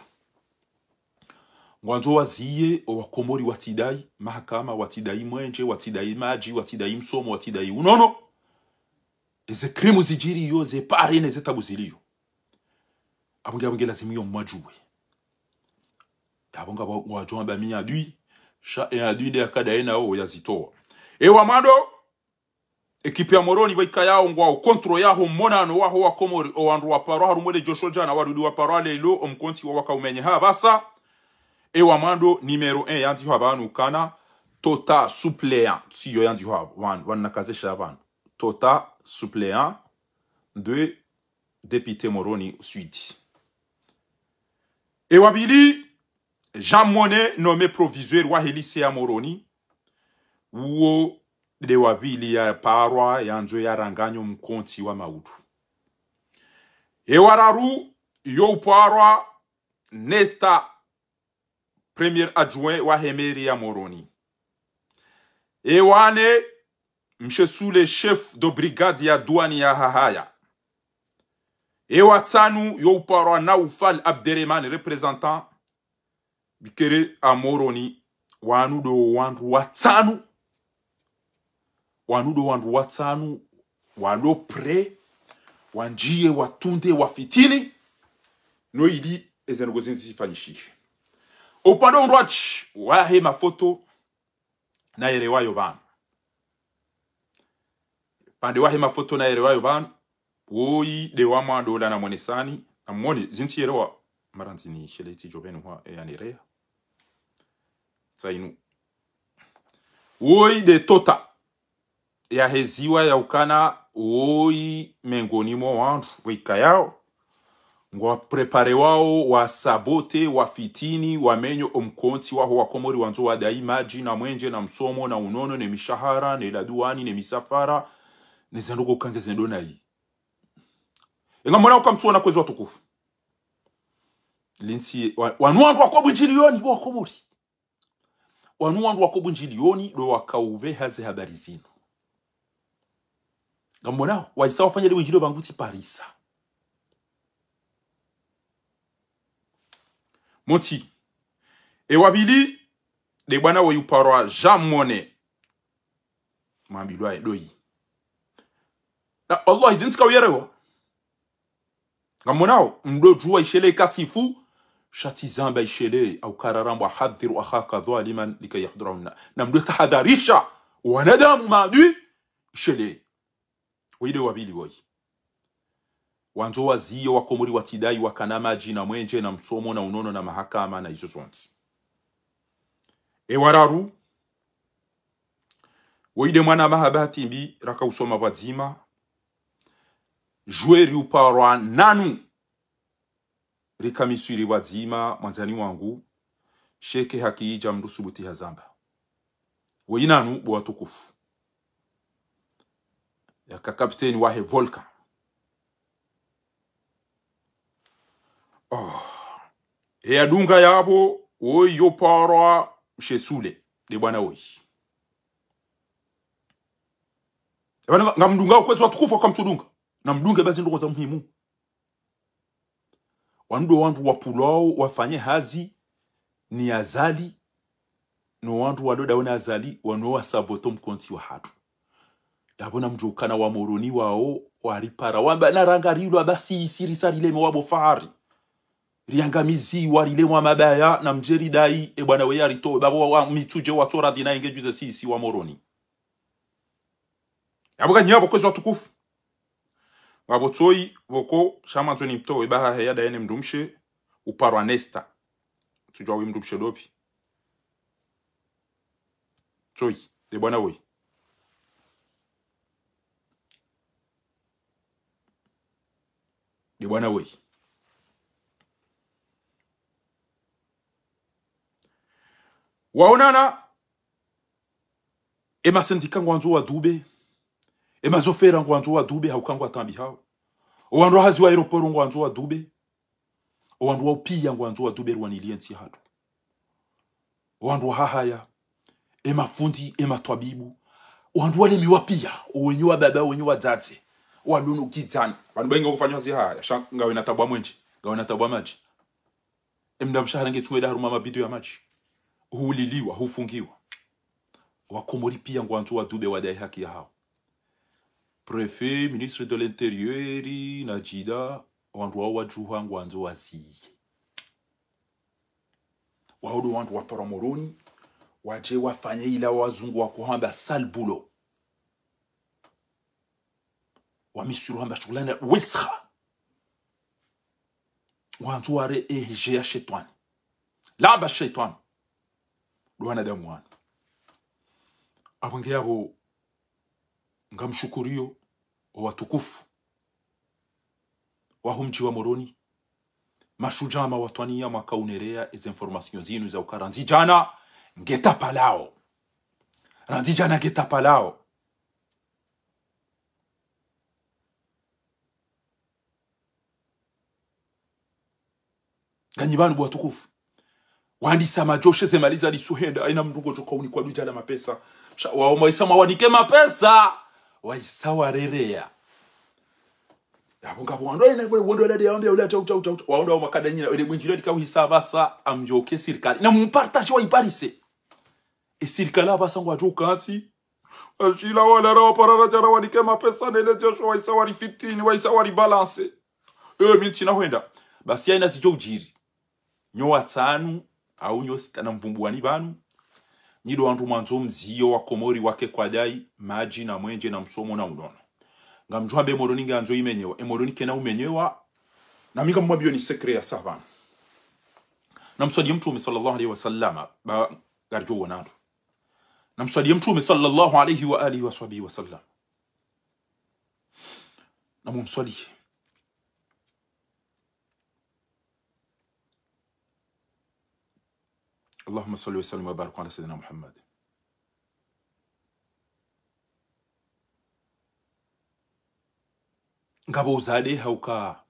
Ngwandzo waziye, o Wakomori watsidayi mahakama, watsidayi mwenje, watsidayi madji, watsidayi msomo, watsidayi unono. Eze crime zidjiriyo, ze pare ne ze tabu ziliyo. Apvo nge, apvo nge lazimu yo mwadjuwe. Yapvo ngapvo ngwadjo amba mi adui, sha e adui nde yakada yena o yazitowa. Ewa mwando, ekipi ya Moroni pvayikayao ngwao contre yaho monano waho Wakomori, o wandru waparwa harumwa le djosho djana, warudi waparwa lelo, o mkontsi wa wakaumenyeha pvasa. Ewa mwando, numéro un, yandziha pvanu ukana, Tota suppléant, tsiyo yandzihwa pvanu, pvanu nakazesha pvanu. Tota suppléant de député Moroni Sud. E wa pvili, Jean Monnet, nommé proviseur wahe lycée ya Moroni, uwo nde wa pvili yaparwa yandzo yaranganyo mkontsi wa maudu. E wa raru, yo uparwa Nesta, premier adjoint wahe mairie ya Moroni. E wa nne, Mshe Sule, chef de brigade ya douane ya Hahaya. E wa ntsanu, yo uparwa Naufal Abderemane, représentant bikere a Moroni. Wanu ndo wandru watsanu. Wanu ndo wandru watsanu, walo prêt, wandjiye, watunde, wafitini, no ili eze ndrongoo zinu zifanyishihe. Upande undrwadji wahe mafoto, nayelewayo pvanu. Upande wahe mafoto nayelewayo pvanu, woyi nde wa mwando ola namonesani, namone, zinu tsielewa, mara ndzi nishelezi djo pvenu hwa, e, yaneleya. Tsainu. Woyi nde tota yaheziwa ya ukana, woyi mengoni mwa wandru wekayao ngwa préparé wao, wa saboté, wafitini, wamenyo omkontsi waho Wakomori wandzo wadai madji na mwenje na msomo na unono ne mishahara ne la douane ne misafara, ne zandrongoo kange zendo nayi. Enga mwana ukamtsuona kwezi watukufu. Lintsi, wa-, wanu wandru wako bundjiliyoni, bo Wakomori. Wanu wandru wako bundjiliyoni ndo wakaupveha ze habari zinu. Ngamwonao, wahisa wafanya nde bundjiliyo pvangu tsi parisa. Motsi. E wa pvili, nde bwana woyi uparwa Jean Monnet. Mwambilwa ye ndoyi. Na, wallahi, zinu tsika uyelewa. Ngamwonao, mdodjuwa ishele katsifu, sha tsi zamba ishele, au kararambwa hadhiru akhaka dhaliman lika yahdhurahu na. Na mdo tahadharisha wanadamu maadui, ishele. Woyi nde wa pvili woyi. Wandzo waziye Wakomori watsidai wakana madji na mwenje na msomo na unono na mahakama na izo zontsi. E wa raru, woyi nde mwana mahaba timbi raka usoma pvwadzima, djuwe ri uparwa nanu, rika miswiri pvwadzima, mwandzani wangu, sheke haki idja mdru subuti hazamba. Woyi nanu, bo watukufu. Yaka kapiteni wahe Volcan. Oh. E yadunga yapvo, woyi yo uparwa Mshe Sule, nde bwana woyi. E bwana, nga-, ngamdunga ukwezi watukufu, kamtsudunga. Na mdunge bazi ndrongoo za muhimu. Wanu ndo wandru wapvulwao wafanye hazi ni Azali, no wandru walo dawe na Azali, wanu wasaboto mkontsi wahatru. Yapvo namdjuwe ukana wa Moroni wao, waripara, wamba na rangarilwa basi isiri sa rileme wabo fahari. Riangamiziwa, rilemwa mabaya, na mdje ridai, e bwana we yaritowe, babo wa, wa mitsudje watsoradhi na inge djuze sisi wa Moroni. Yapvo kanyi yapvo kwezi watukufu. Ngapvo tsoyi, pvoko, sha mwandzo nimtowe baha heya daye ne mdrumshe, uparwa Nesta. Tsudjuwa wi mdrumshe ndopvi. Tsoyi, nde bwana woyi. Nde bwana woyi. Waonana, e masendika ngwandzo wadube, e mazofera ngwandzo wadube, hauka ngwatambihao. O wandru wa hazi wa aéroport ngwandzo wadube, o wandru wa upiya ngwandzo wadube rwaniliye ntsi hatru. O wandru wa Hahaya, e mafundi, e matwabibu, o wandru walemewa piya, o wenyi wababa, o wenyi wadzadze, o walo no kidzani. Pvanu pvayinga kufanywa hazi Hahaya, sha ngawe na tabu wa mwenje, ngawe na tabu wa madji. E mdru mshahara nge tsunge da harumwa mabido ya madji. Huliliwa, hufungiwa. Wakomori piya ngwandzo wadube wadayi haki yahao. Préfet, ministre de l'Intérieur, na djida, wandru wao wadjuha ngwandzo waziye. Wao ndo wandru waparwa Moroni, wadje wafanye ila wazungu wakohamba sale boulot. Wa Misri hamba shughulani wesha. Ngwandzo ware ehe dje ya shetwani. Lamba shetwani. Ndo wanadamu wanu. Apvo nge yapvo ngamshukuriyo owatukufu waho mdji wa Moroni, mashudjaa mawatwaniya mwaka unereya eze informations zinu za uka randzi djana nge tapalao. Randzi djana nge tapalao. Nganyi pvanu bo watukufu. Wandisa madjoshe ze mali za lisuhenda, haina mndru ngodjo kaunikwa dudja la mapesa. Sha, wao mwaisa mwawanike mapesa. Waisa warereya. Yapvo ngapvo wandru, haina kwe wandru walade, wandru yaula, chau, chau, chau, chau. Wandru wa makada nyina, ele bwindjilo lika uhisa pvasa, amdjoke sirikali. Na mpartaje waiparise. E sirikali pvasa ngwadjo ukantsi. Ashila walara waparara djara wanike mapesa nele djosho waisa warifitini, waisa waribalanse. Ewe mi ntsina hwenda. Basi haina zidjo udjiri. Nyo watsanu, au nyo sita na mvumbuwani pvanu. Nyi ndo wandru mwandzo mziyo wa Komori wake kwadai, madji na mwenje na msomo na unono. Ngamdjuwa mbe Moroni ngandzo imenyewa. E Moroni kena umenyewa. Na mi ngamwambiyo ni secret ya savana. Na mswaliye Mtrume swallallahu alayhi wa sallama, ba ngaridjo wonandro. Na mswaliye Mtrume swallallahu alayhi wa alihi wa sahbihi wa sallam. Na mumswaliye. اللهم صل وسلم وبارك على سيدنا محمد. Ngapvo uzade hauka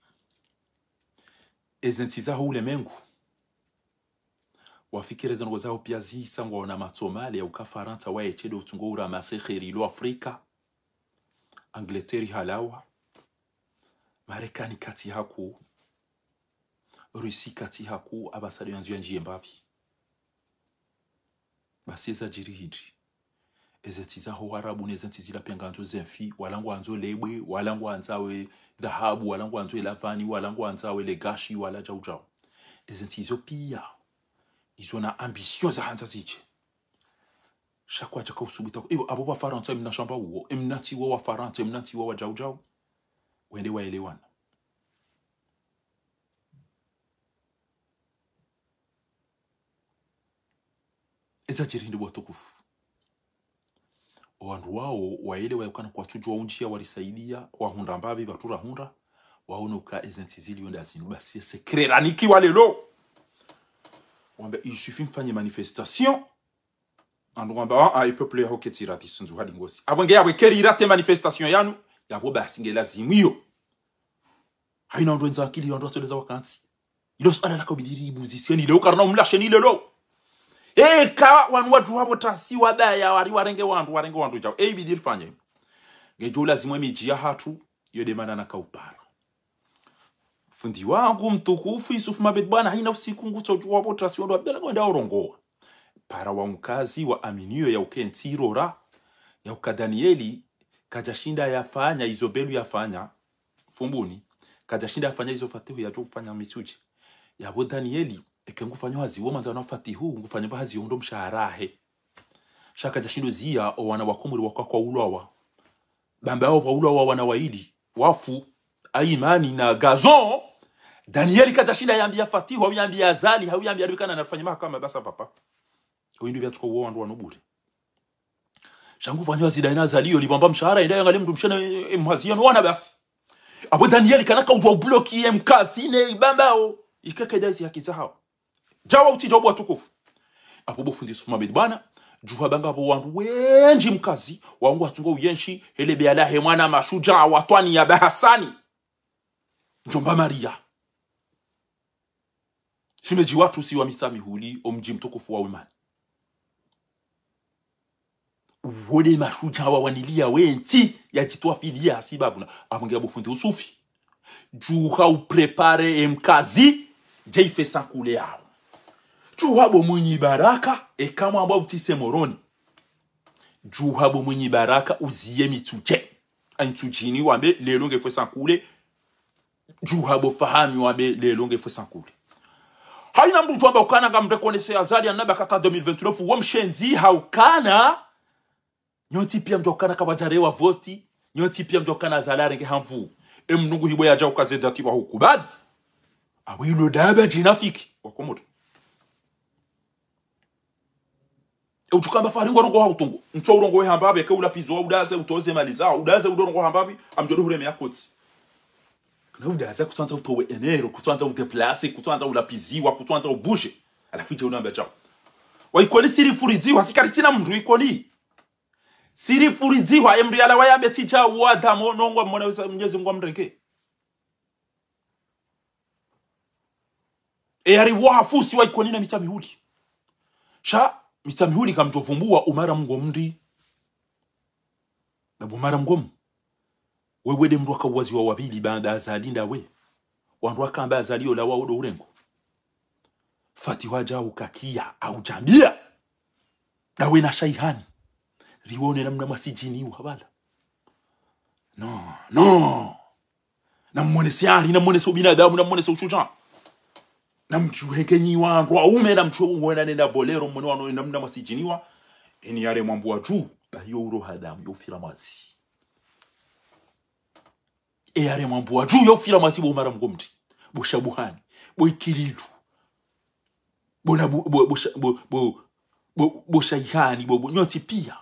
eze ntsi zaho ulemengu. Wafikiri ze ndrongo zaho piya zisa ngwaona matso male yauka Farantsa waye tsi ndo utsungo uramase kheri ilo Afrika. Angleterre halawa. Marekani katsi haku. Russie katsi haku, apvasa ndo yandzo yandjiye mbapvi. Basi eza djiri hindri. Eze ntsi zaho Warabu neze ntsi zila piya ngandzo ze mfi, wala ngwandzo lebwe, wala ngwandzawe dhahabu, wala ngwandzo elavani, wala ngwandzawe legashi, wala djau djau. Eze ntsi izo piya, izo na ambition za handza zidje. Sha kwadjaka usubuta. Ibo, apvo Wafarantsa, emna shamba uwo, emna ntsi wa Wafarantsa, emna ntsi wa wa djau djau. Wende waelewana. Eza djiri hindri bo watukufu. Owandru wao, waelewa yaukana kwatsudjuwa undjiya warisaidiya, wahundra mbapvi, pvatsu rahundra, waono uka eze ntsi ziliyo nda zinu, basi ye secret ranikiwa lelo. Wambe, il suffit mfanye manifestation. Wandru wamba, ah, ah, e peuple yaho ketsi rati sundzu hadi ngosi. Apvo nge yapvo keri rate manifestation yanu, yapvo basi nge lazimu iyo. Haina wandru wendza akili, wandru watsoleza wakantsi. Ilo suala laka ubidi ribuziseni leo, karina umlasheni lelo. Eka wanu wadjuwa pvo tasi wabaya wari warenge wandru, warenge wandru djao. E ibidi rifanye. Ngedjo lazimu emidji yahatru, iyo nde mana naka upara. Fundi wangu mtukufu Yusuf Mabed bwana, haina usiku ngutsodjuwa pvo tasi wandru wabela ngwenda urongowa. Para wa mkazi wa aminiyo yauka entsi irora, yauka Danieli, kadjashinda yafanya, izo Belu yafanya, Fumbuni, kadjashinda yafanya izo Fatihu yadjo ufanya Mitsudje. Yapvo Danieli, eke ngufanyo hazi wo mwandzani wa Fatihu, ngufanyo pvo hazi yo ndo mshahara wahe. Sha kadjashindo ziya, owana wa Komori waka kwaulwawa. Bamba yao kwaulwawa wana waili, wafu, Ayimani na Gazon. Danieli kadjashinda yambiya Fatihu, hau yambiya Azali, hau yambiya Ribikana na rifanye mahakama basi pvapvo. Owindru pviyatsuka uwo wandru wanu bure. Sha ngufanyo hazi daina Azali yo libamba mshahara, enda yangalie mndru mshe na, eh, mhazi yanu wana basi. Apvo Danieli kana kaudjuwa ubloki ye mkazi ne ibambao. Ikeke daisi haki zahao. Djawa utsi djawa bo watukufu. Apvo bo fundi Yusuf Mabed bwana, djuha pvanga pvo wandru wendji mkazi, wangu watsungo uyenshi, hele beya lahe mwana mashudjaa watwaniya Bahasani. Ndjomba Maria. Shimedji watru si wa Misamihuli, omdji mtukufu wa Wimani. Uwo nde mashudjaa wawaniliya wentsi, yadjitwafiliya hasibabu na, apvo nge yapvo fundi Yusufi. Djuha uprépare emkazi, dje ife sankule yao. Djuha bo Mwinyi Baraka, eka mwamba utsise Moroni. Djuha bo Mwinyi Baraka, uziye Mitsudje. Ayi Mitsudjini wambe, lelo nge fwe sankule, djuha bo Fahami wambe lelo nge fwe sankule. Haina mndru udjo amba ukana ngamreconnaissé Azali anaba kata deux mille vingt-neuf, wo mshenzi haukana. Nyontsi piya mdjo ukana kapvadjarewa voti. Nyontsi piya mdjo ukana Azali arenge hamvu. Emnungu hibo yadja ukaze dati wa hukubali. Apvo ilo daba djinafiki. Wakomori. E utsuka amba Fahari ngwarongoa ha utungu. Ntso urongoe hamba pvi, eka ulapiziwa udaze, utoze mali zaho, udaze udorongoa hamba pvi, amdjo ndo hureme ya kotsi. Na udaze kutsandza utowe enero, kutsandza udéplacer, kutsandza ulapiziwa, kutsandza ubuje. Halafu idje unambe djao. Wa Ikoni sirifuridziwa, si karitsina mndru Ikoni. Sirifuridziwa, emndru yalawa yambe tsi dja wa Adamu, no ngwamona wesa Mnyezi Mngu amrenge. E yari wafu si wa Ikoni na Mitsamihuli. Sha, Mitsamihuli kamdjo vumbua Umara Mngomu ndi. Nabu Umara Mngomu. Wewe nde mndru waka uwaziwa wa pvili baanda Azali ndawe. Wandru waka amba Azali yola wa odo urengo. Fatihu hadja ukakia, audjambia. Ndawe na Shaihani. Riwone namna mwasidjiniwa pvala. No, no. Namwonese ari, namwonese ubinadamu, namwonese ushudjaa. Namdjuhenge nyi wandru waume, namdjuhe uwena nenda Bolero, mwone wanu namna mwasidjiniwa. Eni yare mwambu wa dju, ba yo uroha damu, yo ufira mwazi. E yare mwambu wa dju, yo ufira mwazi bo Umara Mngomu ndi. Bo Shabuhani, bo Ikililu. Bo na bo, bo, bo, Sha- bo, bo, bo, bo Shaihani, bo, bo, nyontsi pia.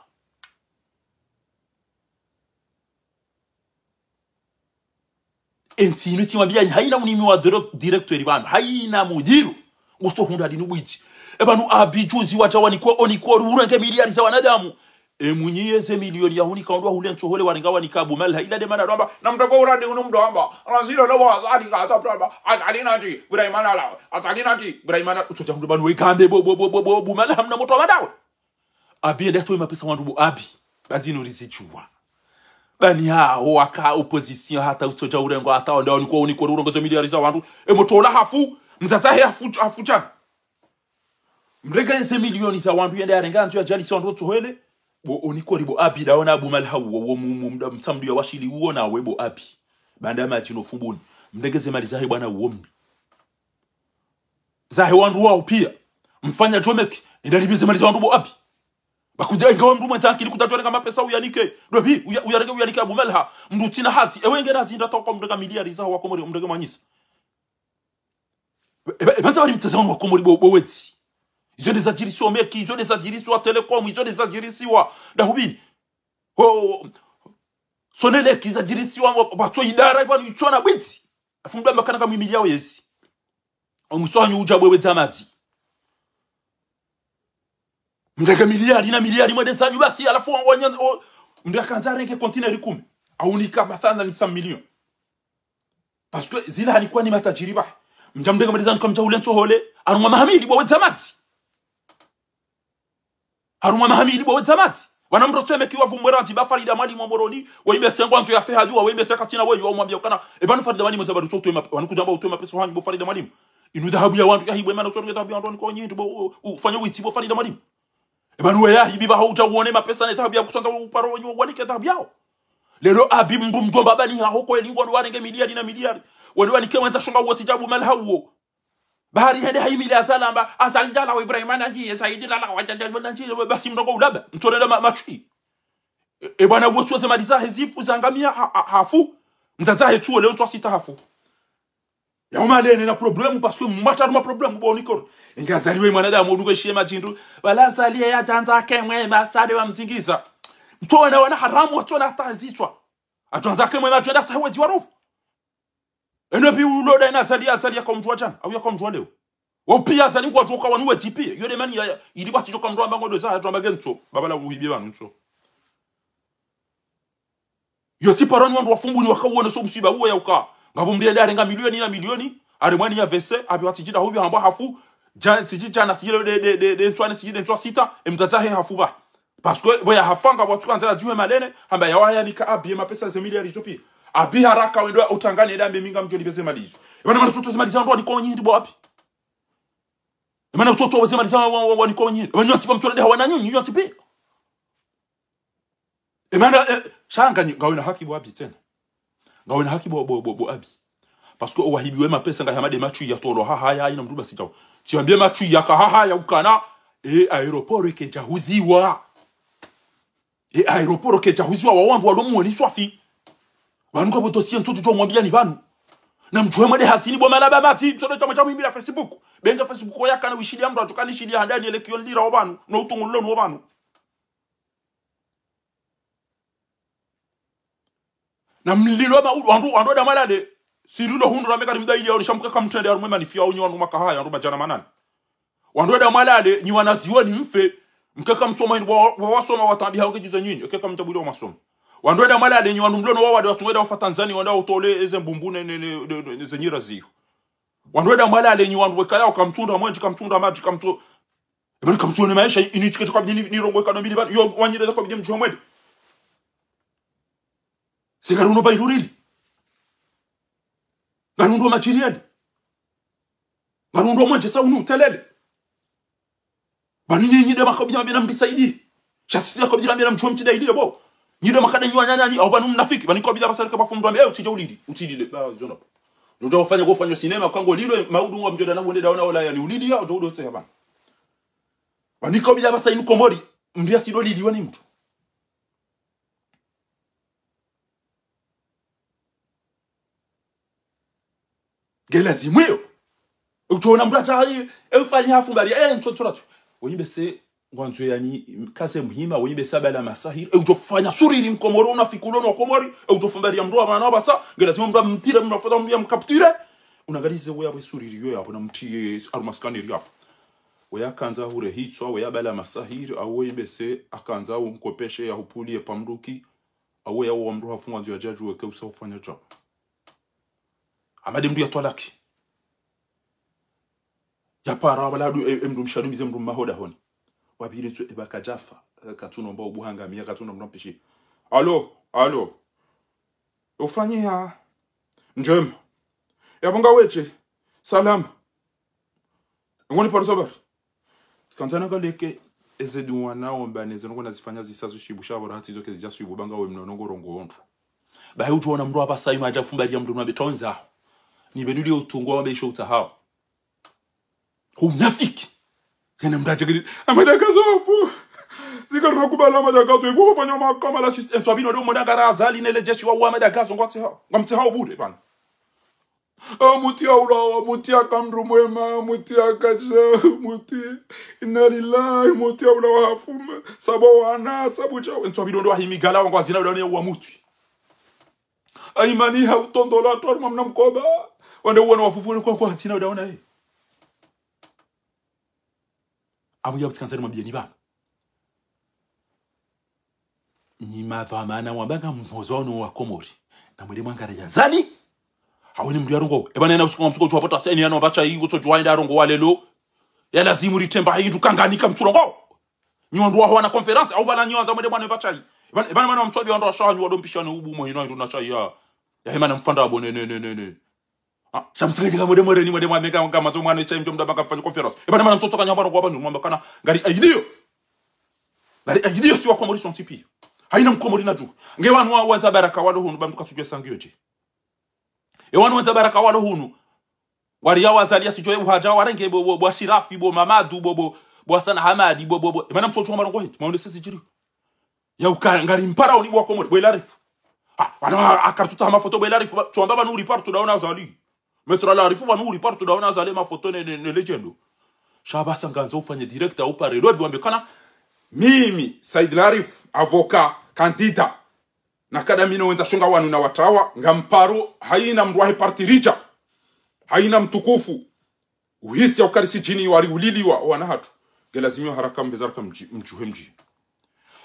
Entsi inu tsimwambiani, haina unimi wa dire- directeur pvanu, haina mudiru. Ngotso hundra dinu bwidzi. E pvanu Abi juzi wadja wanikwa, onikwa urenge miliari za wanadamu. E mwinyi yeze milioni ya hunika ondro hule ntsohole warenga wanika Abu Malha ila nde mana ndo amba, namtoko uradi unu mdo amba, razilo lo wa Azali ka ata mdo amba, Azali nati, Ibrahima nala, Azali nati, Ibrahima nala, utsodja mdo pvanu wekambe bo, bo, bo, bo, bo, Abu Malha mna moto wa madawe. Abi yende atowe mapesa wandru bo Abi. Ba zinu rizidjuwa. Ba ni haho waka opposition hata utsodja urengwa hata wande onikwa, onikwa urongoze miliari za wandru. E motro ola hafu, mdzadze he hafu, hafu djana. Mrenge ze milioni za wandru yende yarenge andzo yadjali si wandru ntsohole. Bo onikwa ri bo Abi, ndawo na Abu Malha uwo, uwo mu, mu, mda mtsamdu ya washili uwo nawe bo Abi. Baanda madji no Fumbuni. Mrenge ze mali zahe bwana uwo mmi. Zahe wandru wao pia. Mfanya djomeki, enda ribize mali za wandru bo Abi. Ba kudja inga wandru mwendza akili kudja djorenge mapesa uyanike. Ndo pvi, uya- uyarenge uyanike Abu Malha. Mndru tsina hazi. Ewe nge na hazi nda toka mrenge miliari za wa Komori, mrenge manyisa. E, e, e, pvandza bari mteza wanu wa Komori bo, bo wedzi. Izo nde zadjirisiwa meki, izo nde zadjirisiwa Telecom, izo nde zadjirisiwa Dahubini. Ho, Sonelec zadjirisiwa, wa- watso idara, ipvanu itsona bwidzi. Afu mdo amba kana kamwimili yao yezi. Omwiso hanyu udja bwe wedza madzi. Mrenge miliari na miliari mwende zanyu basi, halafu wa- wanya- o- mndru yakandza arenge conteneur kume. Aunika mathalan ni cent millions. Parce que zila hanikwa ni matajiri ba. Mdja mrenge mwende zanyu kamdja hule ntsohole, harumwa mahamili bwe wedza madzi. Harumwa mahamili bwe wedza madzi. Wana mndru tso emeki wa vumbwe randzi ba Farida Mwalimu wa Moroni, wa imese ngwandzo ya feha djuwa, wa imese katsina wenyu, wa umwambia ukana, e pvanu Farida Mwalimu za bari tso utowe ma- wanu kudja amba utowe mapesa hanyu bo Farida Mwalimu. Inu dhahabu ya wandru yahibwe mana utsonge dhahabu ya wandru ni kwa nyindu bo, u- ufanye witsi bo Farida Mwalimu. E pvanu we yahibi ba haudja uone mapesa ne dhahabu ya kutsandza uparo wenyu wanike dhahabu yao. Lelo Abi mndru mdjomba ba ni haho kweli ngwandro warenge miliari na miliari. Wende wanike mwendza shonga uwo tsi dja Abu Malha uwo. Bahari hende haimili Azali amba, Azali djalawa Ibrahima nandji, ye Saidi lalawa, djadja nandji, basi mndrongo ulaba, mtsolele ma- matswi. E, e bwana uwo tsuwe ze mali zahe zifu, zangamia, ha- ha- hafu. Mdzadze he tsuwe leo ntsu asita hafu. Ya umalene na problème, parce que mwatru harumwa problème, bo onikwa ri. Inga Azali we mwanadamu, unuke shiye madjindru. Wala Azali ya djandza kemwe, masade wa mzingiza. Mtsuwe na wana haramu, watsuwe na tazitswa. Atsuwe na kemwe, madjenda tsahe wedzi wa rofu. Eno pvi ulo nda ina Azali, Azali yaka mndru wa djana, au yaka mndru wa leo. Wao pia Azali ngwadjoka wanu wedzi pia. Yo nde mani ya, ya, ili bati djoka mndru amba ngodo za, hatu amba gentso. Babala uhibi pvanu ntso. Yo tsi paro ni wandru wa Fumbuni waka uone so msiba uwo ya uka. Ngapvo mndru yende arenga milioni na milioni, harumwa ni ya vese, apvi watsidji dahubio hamba hafu, dja- tsidji djana, tsidji leo nde, nde, nde, nde ntswa ne, tsidji nde ntswa sita, e mdzadze he hafu ba. Parce que, bo ya hafa nga watsuka ndza ya djuwe malene, hamba ya waya nika Abi ye mapesa ze miliari zo pia. Abi haraka wendo utsanganye nda mbe mi ngamdjo libeze mali zo. E mana mana tsoto ze mali za wandru wanikwa nyindu bo Abi. E mana tsoto ze mali za wa- wa- wa- wanikwa nyindu. E mana nyontsi ba mtsola nde hawana nyinyi, nyontsi pia. E mana, e, sha nga nyi- ngawe na haki bo Abi tsena. Ngawe na haki bo, bo, bo, bo Abi. Parce que owahibiwe mapesa nga hama nde matswi ya tolo hahaya, ina mndru basi djao. Tsiwambie matswi yaka hahaya ukana, e, aéroport ike djahuziwa. E, aéroport ike djahuziwa, wa wandru walo mwoni swafi. Pvanu ka bo dossier ntsu djo mwambia ni pvanu. Na mdjuwe mwende hazini bo malaba mati, msodo shamwe shamwe mbila Facebook. Benge Facebook yakana wishiliya mndru, atsuka nishiliya handani ele kiyo nilira opvanu, no utungu lilo no opvanu. Na mlilo ma u-, wandru, wandru wenda mwalale, sirilo hundru na meka ni mdaili ya onisha mkeka mtrende ya rumwe manifiya unyi wandru makahaya, wandru madjana manane. Wandru wenda mwalale, nyi wanazioni mfe, mkeka msoma hindru wa, wa, wasoma watambi hao kedjize nyinyi, ekeka mtabuli wa masomo. Wandru wenda mwalale, nyi wandru mlio no wawade watsungu wenda wafa Tanzania, wenda utole eze mbumbu ne, ne, ne, ne, ne, ze nyira ziyo. Wandru wenda mwalale, nyi wandru wekaya, kamtsunda mwenji, kamtsunda madji, kamtsu-, ebani kamtsuone maesha, ini tsiketi kwa bidini, ni rongo ekano mbili bani, yo, wanyireza kwa bidini mdjuwe mwende. Singarundo ba irurili. Ngarundo matiriali. Ngarundo mwenje sa unu telele. Bani nyi, nyi de makabila mbena mbisaidi. Sha sisi ya kabila mbena mdjuwe mtida ili bo. Nyi de makada nyi wanyanyanyi, au bani mnafiki, bani kabila basarika bafu mndru ambe, eh, utsidja ulili, utsilile, ba, zona. Ndoja ufanya kufanya sinema, kango lilo, maudu wa mdjoda na wende daona wala yani ulili ya, ujo udo tse ya bani. Bani kabila basa inu Komori, mndru ya tsido lili wani mndru. Ngelazimu iyo. Utsoona mndru atsaha, e, ufanya hafu mbali, e, ntso, ntso, ntso. Woyimbe se, ngwandzo yani, kaze muhima, woyimbe se abala masahiri, e, utsofanya suriri mkomori, unafiki ulo no Komori, e, utsofumbari ya mndru wa mana basa, ngelazimu mndru amtire, mndru afata mndru ya mkaptire. Unangalize woya we suriri yo yapvo na mtiye, arumaskani yapvo. Woya kandza hure hitswa, woya abala masahiri, au woyimbe se, akandza umkopeshe ya hupulie pamruki, au woya wa mndru hafungwa ndzo ya djadju weke usa ufanya tsao. Amade mndru ya twalaki. Ya para, wala adu, e, e mndru mshadu mize mndru mahoda honi. Wabiri tsu eba kadjafa, e, katsuno mba ubuhanga, miya katsuno mba mpishi. Alo, alo. Ufanyiha. Ndjema. Ya bonga weche. Salama. Ngoni paro sabar. Kandzana kaleke, eze duwa na omba, neze nongo nazifanya zisa zo shibu sha bora hati zo ke zija shibu banga we mna nongo rongo ondro. Bahi utsuona mndru apvasa ima adja fumbari ya mndru na betonza. Ni beduli utungu wa mabesho utsahao. Unafiki. Kena mndru adja kiri, Ahmed Agazo fu. Zika runa kubala Ahmed Agazo, ifu ufanya makama la shis-, enswa bino do mwana gara Azali nele jeshi wa Ahmed Agazo, ngwatsi hao, ngwamtsi hao bure, bana. Ah, muti ya ula, muti ya kamdru mwema, muti ya kacha, muti. Inna lillahi, muti ya ula wa hafume. Sabo wana, sabu cha, nswa bidondo wa himigala, wangwa zina udaone wa muti. Aimani ha utondola, atwaru mamna mkoba. Wande uwana wafufure kwa, kwa zina udaona, eh. Amu ya butsi kandzani mwambiye ni bana. Nyi madhwamana wamba ngamhozo wanu wa Komori. Na mwende mwangare ya Azali. Hawe ni mndru ya rongo. Eba nena usiku wa msuko djuwa pota seni yanu pvatsha yi, kutso djuwa enda rongo wa lelo. Ya lazimu ritemba hindru kangani ka mtsurongo. Nyi wandru waho wana conférence, au bala nyi wandza mwende mwana pvatsha yi. Eba, eba mwana mtswabi wandru washaha nyi wado mpishane ubu mo hino hindru na shayi ya. Ya hema na mfanda abo ne, ne, ne, ne, ne. Ah, sha mtsiketi ka mwende mwere ni mwende mwa meka ka mazo mwana cha mjo mdaba ka fanya conférence. Eba na mana mtsotso ka nyamba no kwa bandu mwamba kana ngari aidiyo. Ngari aidiyo si wa Komori son tipi. Haina mkomori na dju. Nge wanu wa wandza baraka walo hunu ba mtu katsudjuwa sangiyo je. E wanu wandza baraka walo hunu. Wari ya wazali ya sidjo ya uhaja warenge bo, bo, bo Ashirafi, bo Mamadu, bo, bo, bo Hassan Hamadi, bo, bo, bo. Eba na mtsotso ka marongo hindji. Maonde sisi jiri. Ya uka ngari mpara uni bwa Komori, bwe Larifu. Ah, wana akartuta hama foto bwe Larifu, ba, tuamba banu uri partout daona Azali. Maître Larifu banu uri partout daona Azali ma foto ne, ne, ne legendo. Sha basa ngandzo ufanye direct au pare, lobi wambe kana, mimi, Said Larif, avocat, candidat. Na kada mino wendza shonga wanu na watawa, ngamparo, haina mndru wahe parti ridja. Haina mtukufu. Uhisi ya ukari si djini wari uliliwa, wana hatru. Nge lazimu yo haraka mbeza raka mdji, mdjuhe mdji.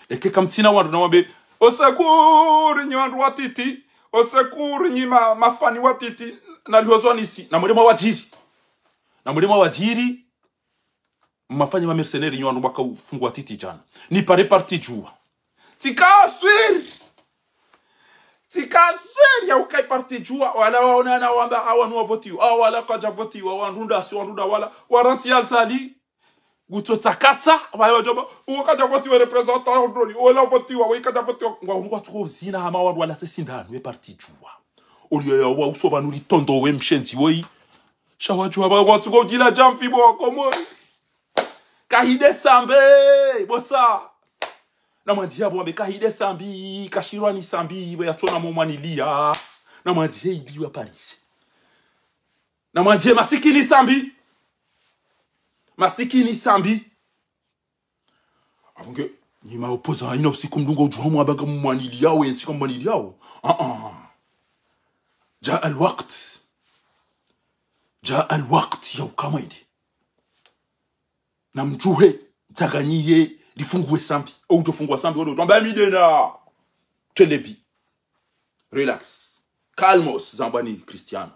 Eke kamtsina wandru na wambe, osekuri nyi wandru watiti, osekuri nyi ma, mafani watiti, na lihozo anisi, na mwende mwa wadjiri. Na mwende mwa wadjiri, mafani ma mercenaires nyi wandru waka ufungu watiti djana. Ni pare parti djuwa. Tsika swiri. Tsika swiri ya ukai parti djuwa, wala waonana wamba, awa nuwa votiwa, awa wala kaja votiwa, wandru nda si wandru nda wala, warantsi ya Azali, gutso tsakatsa, wayo djoba, uwo kaja votiwa représentant wa udroli, uwo la votiwa, uwo kaja votiwa, ngwa unu kwa tsuko uzina hama wandru wala tse sindanu, we parti djuwa. Oliyo ya wa uso banu litondo we mshenzi woyi. Sha wadjuwa ba wa tsuko ujila jamfi bo wa Komori. Kahide sambe, bosa. Na mwandzi ya bo wambe kahide sambi, kashirwa ni sambi, bo ya tsona mo mwaniliya. Na mwandzi he iliwa Paris. Na mwandziye masikini Sambi. Masikini Sambi. Apvo nge, nyi ma opposants, hayina usiku mdru ngodjuha mwamba ngamumwaniliyao, ye ntsi ngamumwaniliyao. Ah, ah. جاء الوقت. جاء الوقت ya ukamwende. Na mdjuhe, mtsanganyihe, rifunguwe Sambi. Oudjo funguwa Sambi, wode utwamba mi ndena. Telebi. Relax. Calmos, zambwa ni Cristiano.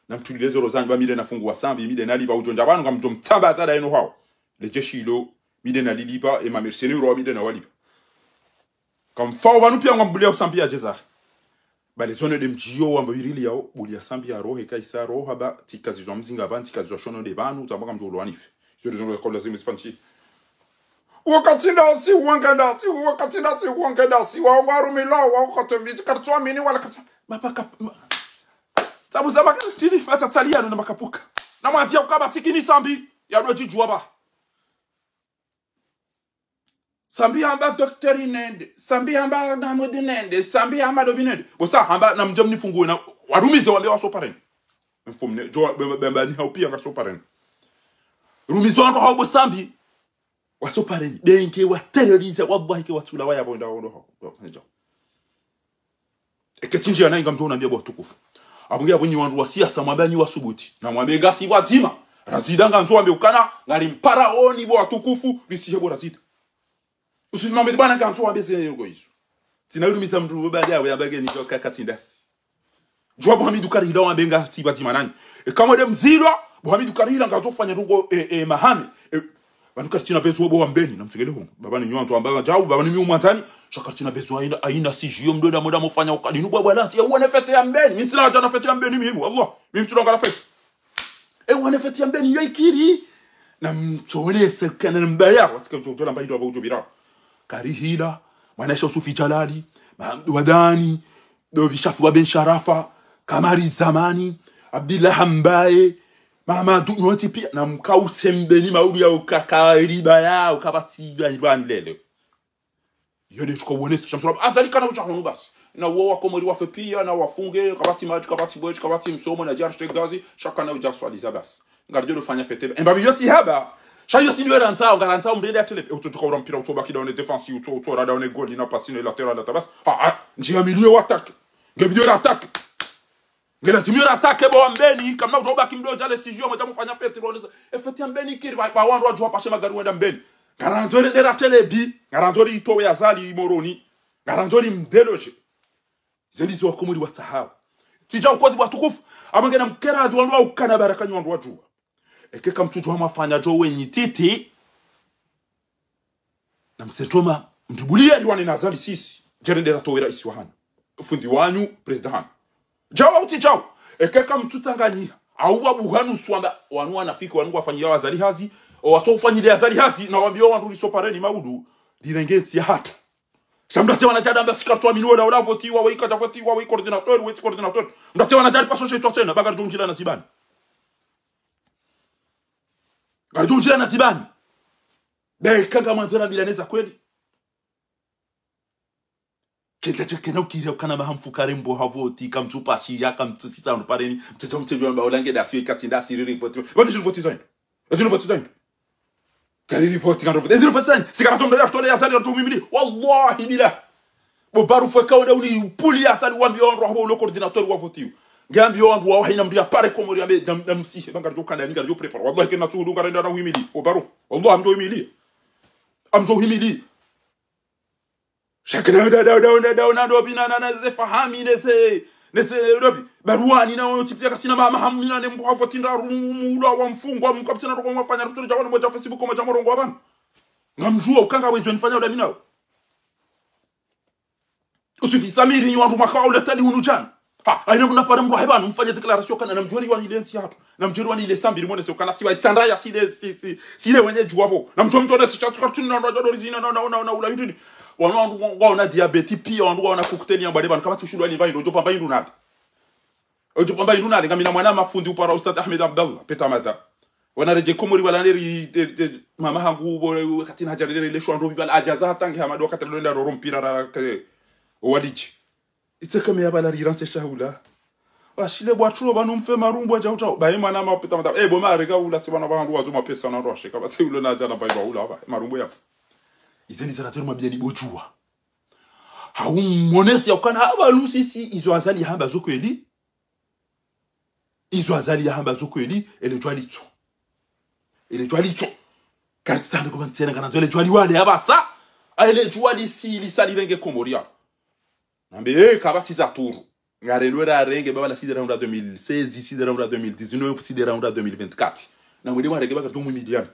Na mtulile zoro zanyu ba mi ndena funguwa Sambi, mi ndena liba udjo ndja pvanu, ngamdjo mtsamba zada yenu hawo. Le jeshi ilo, mi ndena liliba, e ma mercenaires wa mi ndena waliba. Kamfao pvanu piya ngambuliya Sambi ya djeza. Ba le zone de mdjiyo wamba wirili yao, buliya Sambi ya rohe, kayisa roha ba, tsika zizwa mzinga ba, tsika zizwa shono de pvanu, tsamba ngamdjo ulo wanife. Izo de zone de kaula zimu zifanshi. Wakati ndasi, wange ndasi, wakati ndasi, wange ndasi, wa, wa rumila, wa, wakati mdji, kartwa mini, wala kartwa, mapaka, ma-, tabu za maka, tini, mata tsaliya, na makapuka. Na mwandziya ukaba sikini Sambi, ya dodji djuwa ba. Sambi hamba docteur nende, Sambi hamba Mahmoud nende, Sambi hamba Dobi nende. Bo sa hamba na mdje mnifunguwe na warumize wambe wasopareni. Mfumne, djo, be, be, be, ni haupiya ngasopareni. Rumize wandru hao bo Sambi. Wasopareni. Be nge waterroriser, wallahi ke watsula waya bo nda wandru hao. Eke tsi ndjiya nayi ngamdjo unambiya bo watukufu. Apvo nge apvo nyi wandru wa siyasa mwambe nyi wasubuti. Na mwambe ngasi pvwadzima. Razida ngandzo wambe ukana, ngari mpara oni bo watukufu, risihe bo Razida. Usufi mambe bwana ngandzo wambe ze yongo izo. Tsina urumiza mndru bo badi yawe yambe nge ni djo kaka tsi ndasi. Djuwa bo Hamidu Karihila wambe ngasi pvwadzima nanyi. E kamwe de mzilwa, bo Hamidu Karihila ngandzo fanya ndrongo, e, e, mahame. E, pvanu karitsina besoin bo wa Mbeni, na mtsengele hungu. Baba ni nyi wandru wamba djau, baba ni mi umwandzani. Sha karitsina besoin hayina, hayina sijiyo mdo da moda mofanya ukadi. Nu bwa bwa lati, ya uwane fête ya Mbeni. Mi ntsina hadja na fête ya Mbeni, mimi, wallah. Mi ntsina ngala fête. E uwane fête ya Mbeni, yo ikiri. Na mtsone se kana mbaya, watsike mtsola mbayi ndo abo udjo bira. Karihila, mwana sha Usufi Jalali, Mahamdu Wadani, Dobi Shafi wa Ben Sharafa, Kamari Zamani, Abdillah Hambaye, Mahamadu nyontsi piya, na mkause Mbeni maudu ya ukaka riba ya ukapvatsi ya riba nlele. Yo de shuka uonesa, Shamsula, Azali kana udja hunu basi. Na uwo wakomori wafe piya, na wafunge, kapvatsi madji, kapvatsi bwedji, kapvatsi msomo, na djarite gazi, sha kana udja swaliza basi. Ngaridjo do fanya fête. Emba mi yotsi haba. Sha yotsi ndiwe randzao, ngarandzao mrende ya télé. E utso tuka ura mpira, utso baki da one défense, utso, utso rada one goli, na passe, ne latéral, na tabas. Ha, ha, ndjiya milieu attaque. Nge milieu attaque. Nge lazimu yo attaque bo wa Mbeni, kamna utso baki mdo djale sijiyo, mwe dja mufanya fête, roneza. E fête ya Mbeni kiri, ba, ba wandru wadjuwa pashe magari wenda Mbeni. Ngarandzo ri dera télé bi, ngarandzo ri itowe Azali Moroni. Ngarandzo ri mdéloger. Ze ndizo wakomori watsahao. Tsidja ukozi bo watukufu. Ama ngena mkera adhu wandru wa ukana baraka nyi wandru wadjuwa. Eke kamtsudjuwa mafanya djo wenyi titi. Na msentoma, mribuliya riwane na Azali sisi. Djerendera towe raisi wa hanyu. Fundi wanyu, président hanyu. Djawa utsi djawa. Eke kamtsutsanganyiha. Au wabuhanu swamba, wanu wanafiki, wanu ngwafanyiya Azali hazi. O watso ufanyile Azali hazi, na wambiyo wandru risopareni maudu. Rirenge ntsi ya hatru. Sha mdatse wana djada mba si kartwa mini wola, wola votiwa, we ikadja votiwa, we coordinateur, we tsi coordinateur. Mdatse wana djari paso shetwa tsena, ba ngaridjo undjila na zibani. Ngaridjo undjila na zibani. Be, kanga mwandzo na mila neza kweli. Kenda dje kena ukiri ukana maha mfukare mbo ha voti, kamtsu pashiya, kamtsu sisa unu pareni, mtsetsa mtsetsa mba ulange dasi, we katsi ndasi, riri voti. Wani shiri voti zaini. Ezinu voti zaini. Kariri voti, kandro voti. Ezinu voti zaini. Sikana tomda ya tole ya Azali, ya tomi mili. Wallahi billah. Bo Barufu eka wende uli puli ya Azali wambiyo wandru habo ulo coordinateur wa votiyo. Nge ambiyo wandru wa wahina mdru ya pare Komori yambe dam, dam sihe. Ba ngaridjo kanda, ngaridjo prépare. Wallahi kena tsuhudu ngarenda na uhimili. Bo Barufu. Wallahi amdjo uhimili. Amdjo uhimili. Sha kena da, da, da, da, da, na Dobi na, na, na ze Fahami, ne ze, ne ze Dobi. Baruwani na wontsi piya kasina ma, mahamina ne mbo ha voti ndraru mu, mu, ula wa mfungwa, mkapitsina roko mwafanya, ruturu djawa no mwe dja Facebook, mwe dja morongo wa pvanu. Ngamdjuwa ukanga wezo nifanya uda mi nawo. Usufi Samiri nyi wandru mwaka wa uletali hunu djana. Ha, hayina mna pare mdru heba, mfanye déclaration kana na mdjuwa ri wani ile ntsi ya hatru. Na mdjuwa ri wani ile Sambi ri mwonese ukana si wa isandra ya si le, si, si, si le wenye djuwa bo. Na mdjuwa mdjuwa si shatsu kartuni na, na, na, na, na, na, na, ula hindrini. Wanu wandru wa, wana diabète piya, wandru wana cocktail ya mbade pvanu, kapvatsi ushindwa ni mba hindru, udjo pamba hindru nade. Udjo pamba hindru nade, ngamina mwana mafundi upara Ustadh Ahmed Abdallah, peta mada. Wana redje Komori wala neri, de, de, mama hangu, bo, wakati na hadja neri, le shwa ndrovi pvala, hadja za hatangi hamadu wakati lwenda roro mpira ra, ke, owalidji. Itse kame ya pvala rirantse shahula. Bashile bwatsulo pvanu mfe marumbu ya djau djau. Baye mwana mapesa mata. Eh, bo mareka ula tsi pvana pvahanu wazo mapesa na rwashe. Kapvatsi ulo na djana pvayi pva ula pva. Marumbu ya fu. Ize ndizo zana tsenu mabiyani bo djuwa. Hau monesi ya ukana hapva lusisi izo Azali hamba zo kweli. Izo Azali yahamba zo kweli, ele djuwa litso. Ele djuwa litso. Karitsana kuma ntsena kana zo ele djuwa liwale yapvasa. A ele djuwa lisi, lisa lirenge Komori ya. Nambe, eh, kapvatsi za turu. Ngarendwe rarenge, baba la side round ya deux mille seize, side round ya deux mille dix-neuf, side round ya deux mille vingt-quatre. Na mwende mwarenge baka tumu milioni.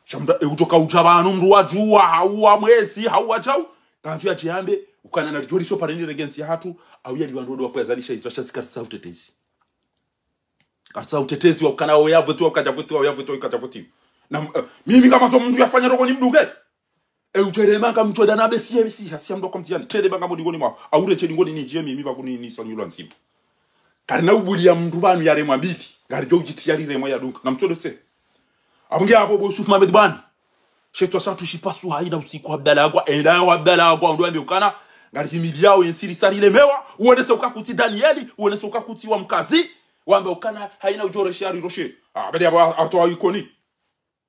Sha mndru, e, udjoka udja pvanu mndru wa djuwa, hau wa mwezi, hau wa djau. Kandzu ya djambe, ukana na ridjo riso fareni renge ntsi yahatru, au ya liwandru ndo wa kwe Azali sha hitswa sha si kartsa utetezi. Kartsa utetezi wa ukana wa ya votiwa, uka dja votiwa, wa ya votiwa, uka dja votiwa. Na, eh, mimi kama zo mndru yafanya roko ni mduke. E udjere manga mdjo dana be siye, siye, siye mndru kwa mtiyani. Tele manga modi ngoni mwa. Aure tele ngoni ni djemi, mimi pvakuni ni soni ulo nzima. Karina ubuli ya mndru pvanu yaremwa mbili. Ngaridjo udjitiyari remwa ya dunga. Na mtsodo tse. Apvo nge apvo bo Yusuf Mohamed bwana. Shetwa shatru shipasu haina usiku wa bala kwa. Enda wa bala kwa. Ndo ambe ukana. Ngari himili yao yentsi risari lemewa. Uonese uka kutsi Danieli. Uonese uka kutsi wa mkazi. Wambe ukana haina udjore shari roshe. Ah, bali apvo artoa Ikoni.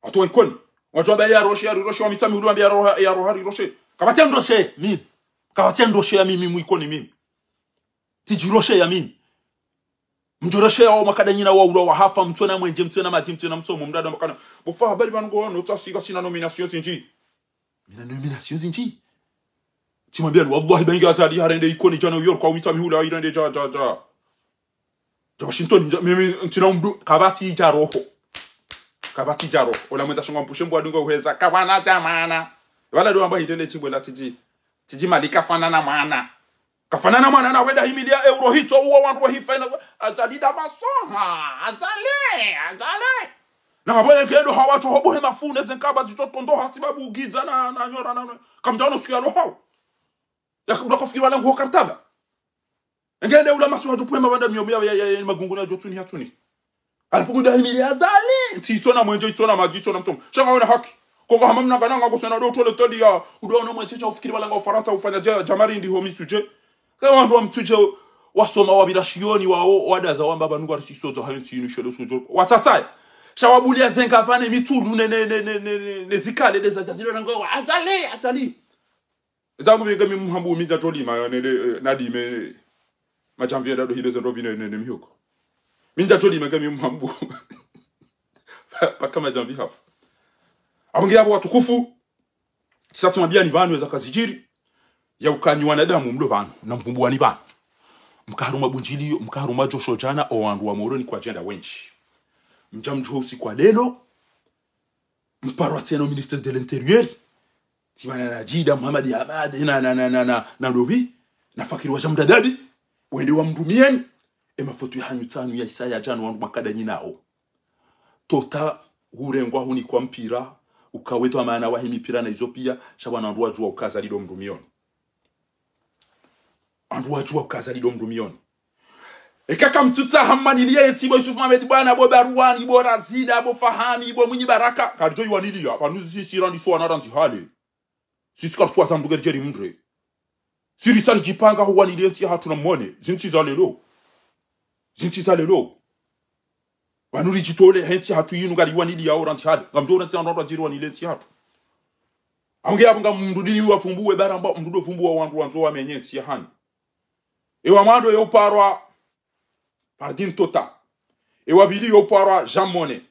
Watu wa Ikoni. Watu wamba ya roshe, ya roshe, wa Mitsamihuli wamba ya roha, ya roha riroshe. Kapvatsi ya ndroshe, mimi. Kapvatsi ya ndroshe ya mimi, mu Ikoni mimi. Tsidji roshe ya mimi. Mdjo roshe ya wa makada nyina wa ula wa hafa, mtsona mwenje, mtsona madji, mtsona msomo, mdada makana. Bo fa habari pvanu ngo, no tsasi kasina nomination zindji. Mina nomination zindji. Tsimwambia ni wallahi bengi Azali harende Ikoni dja New York, wa Mitsamihuli harende dja, dja, dja. Dja Washington, dja, mimi, ntsina umdu, kapvatsi dja roho. Kapvatsi dja roho. Ola mwendza shonga mpushe mbwa dungo uheza, kapvana dja mwana. Wala ndo wamba hitende shimbwe la tsidji. Tsidji mali kafanana mwana. Kafanana mwana na wenda himili ya euro hitso, uwa wandru wa hifa ina, Azali da masoha, Azali, Azali. Na ngapvo yekendo hawatso hobo he mafune ze nkaba zitso tondo ha sibabu gidza na, na nyora na, na. Kamdjano siku ya roho. Ya kumda kofikiri wala nguho kartaba. Ngende ula masu wadjo pwema pvanda miyo miya ya, ya, ya, magunguni yadjo tsuni ya tsuni. Halafu kuda himili ya Azali. Tsi itsona mwenje, itsona madji, itsona msomo. Sha nga wena haki. Kongo hama mna kananga kusena do tole todi ya. Udo ono mwenje sha ufikiri pvala nga Ufarantsa ufanya dja, djamari ndi ho mitsudje. Kwa wandru wa mitsudje wasoma wapvira shioni wao, wadaza wamba pvanu ngari sisodzo hayo ntsi inu shelo sudjo. Watsatsaye. Sha wabulia zenga pvane mitulu ne, ne, ne zikale, ne za djazilo nango. Azali, Azali. Zangu mi ngami mhambu mi ndjatolima, ne, ne, eh, nadime, eh, madjamvi ya dado hile zendo vine, ne, ne, mihoko. Mi ndjatolima ngami mhambu. Pa, paka madjamvi hafu. Apvo nge apvo watukufu, tsisa tsimwambiani pvanu eza kazidjiri, ya ukana nyi wanadamu mlo pvanu, na mvumbuwani pvanu. Mkaharuma bundjiliyo, mkaharuma djosho djana, o wandru wa Moroni kwadjenda wendji. Mdja mdjuha usiku wa lelo, mparwa tsena o ministre de l'Intérieur, tsimana na Djida, Mohamed Hamada, na, na, na, na, na, na Ndovi, na Fakiri wa Jamdadadi, wende wamrumieni, e mafoto ya hanyu tsanu ya isa ya djana wandru makada nyinao. Tota hurengwa hunikwa mpira, ukaweto amana wahe mipira na izo piya, sha pvanu wandru wadjuwa uka Azali ndo mrumioni. Wandru wadjuwa uka Azali ndo mrumioni. Eka kamtsutsaha mmaniliye yentsi bo Yusuf Mohamed bwana, bo Baruwani, bo Razida, bo Fahami, bo Mwinyi Baraka. Karidjo iwaniliya, pvanu sisi randzi swana randzi hale. Sisi karitswa za mndru geridjeri mndre. Siri sari djipanga huwaniliye yentsi yahatru na mwone. Zintsi za lelo. Zintsi za lelo. Pvanu ridjitole, he ntsi yahatru yinu ngari waniliyao randzi hale. Ngamdjo randzi wandru wadjiri waniliye ntsi yahatru. Apvo nge apvo nga mndru dini wafumbuwe baramba, mndru ndo fumbuwa wandru wandzo wamenye ntsi yahanyu. Ewa mwando yo uparwa, Pardine Tota. Ewa pvili yo uparwa, Jean Monnet.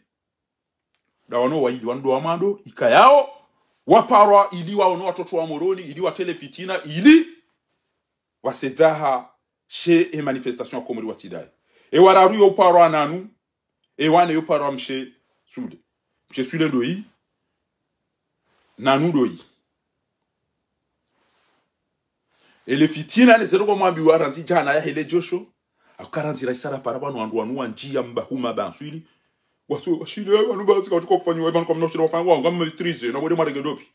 Nda wanu wayili, wanu ndo wa mwando, ikayao, waparwa ili waono watoto wa Moroni, ili watele fitina, ili wasedzaha she e manifestation ya Komori watsidaye. Ewa raru yo uparwa Nanu, ewa ne yo uparwa Mshe Sule. Mshe Sule ndoyi, Nanu ndoyi. Ele fitina ne zero kwa mwambiwa randzi djana ya hele djosho. Aka randzi raisara para pvanu wandru wanu wandjiya mba huma ba nswili. Wasu, washile, wanu basi kawatsuka kufanyiwa, pvanu kwa mna ushile wafanya, wa, ngam maîtrise, na wode mwarenge ndopvi.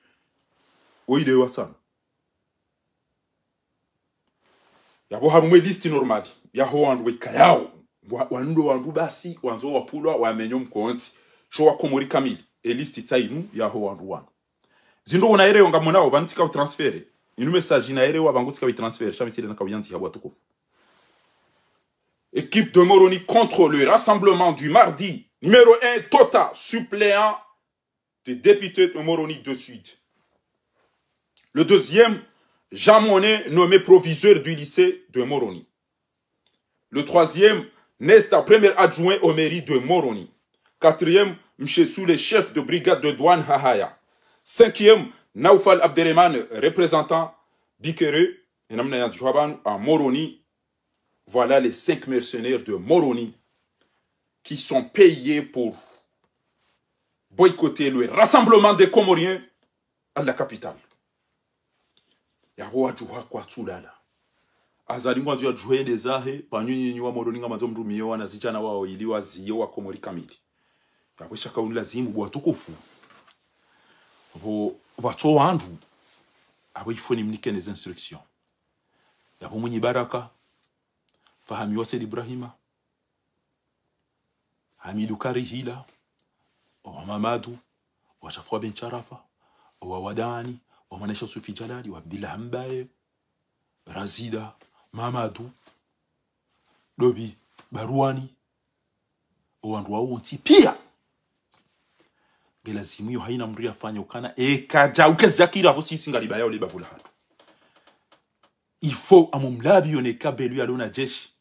Woyile watsanu. Yapvo harumwa e liste normale yaho wandru wekayao. Wa, wanu ndo wandru basi, wandzo wapvulwa, wamenye o mkontsi. Sho wa Komori kamili. E liste tsa inu yaho wandru wanu. Zindru wona yelewa ngamonao, pvanu tsika u transférer. Inu message na yelewa pvangu tsika u transférer. Sha mi tsile naka uyandziha watukufu. Équipe de Moroni contre le rassemblement du mardi. Numéro un, Tota, suppléant de député de Moroni du Sud. Le deuxième, Jean Monnet, nommé proviseur du lycée de Moroni. Le troisième, Nesta, premier adjoint au mairie de Moroni. Quatrième, Mshe Soule, chef de brigade de douane Hahaya. Cinquième, Naufal Abderemane, représentant Bikere, e namna yandzihwa pvanu, à Moroni. Voilà les cinq mercenaires de Moroni qui sont payés pour boycotter le rassemblement des Comoriens à la capitale. Yapvo wadjuha kwatsulala. Azali ngwandzo yadjuhe yende zahe, pvanu nyinyi wa Moroni ngamwandzo mrumiye wanazidjana wawo ili waziye wa Komori kamili. Yapvo shaka unilazimu bo watukufu. Pvo, pvatso wandru, apvo il faut nimnike ne instructions. Yapvo Mwinyi Baraka, Fahami wa Said Ibrahima, Hamidu Karihila, wa Mamadu, wa Shafwa Ben Sharafa, wa Wadani, wa Mwanasha Sufi Jalali, wa Abdillah Hambaye, Razida, Mamadu, Dobi, Baruani, owandru wawo wontsi piya. Ngelazimu iyo haina mndru yafanye ukana, eka dja, ukezidjakira, apvo sisi ngalibaya ule bavu la hatru. Il faut amumlabi yone kabelu yalo na jeshi.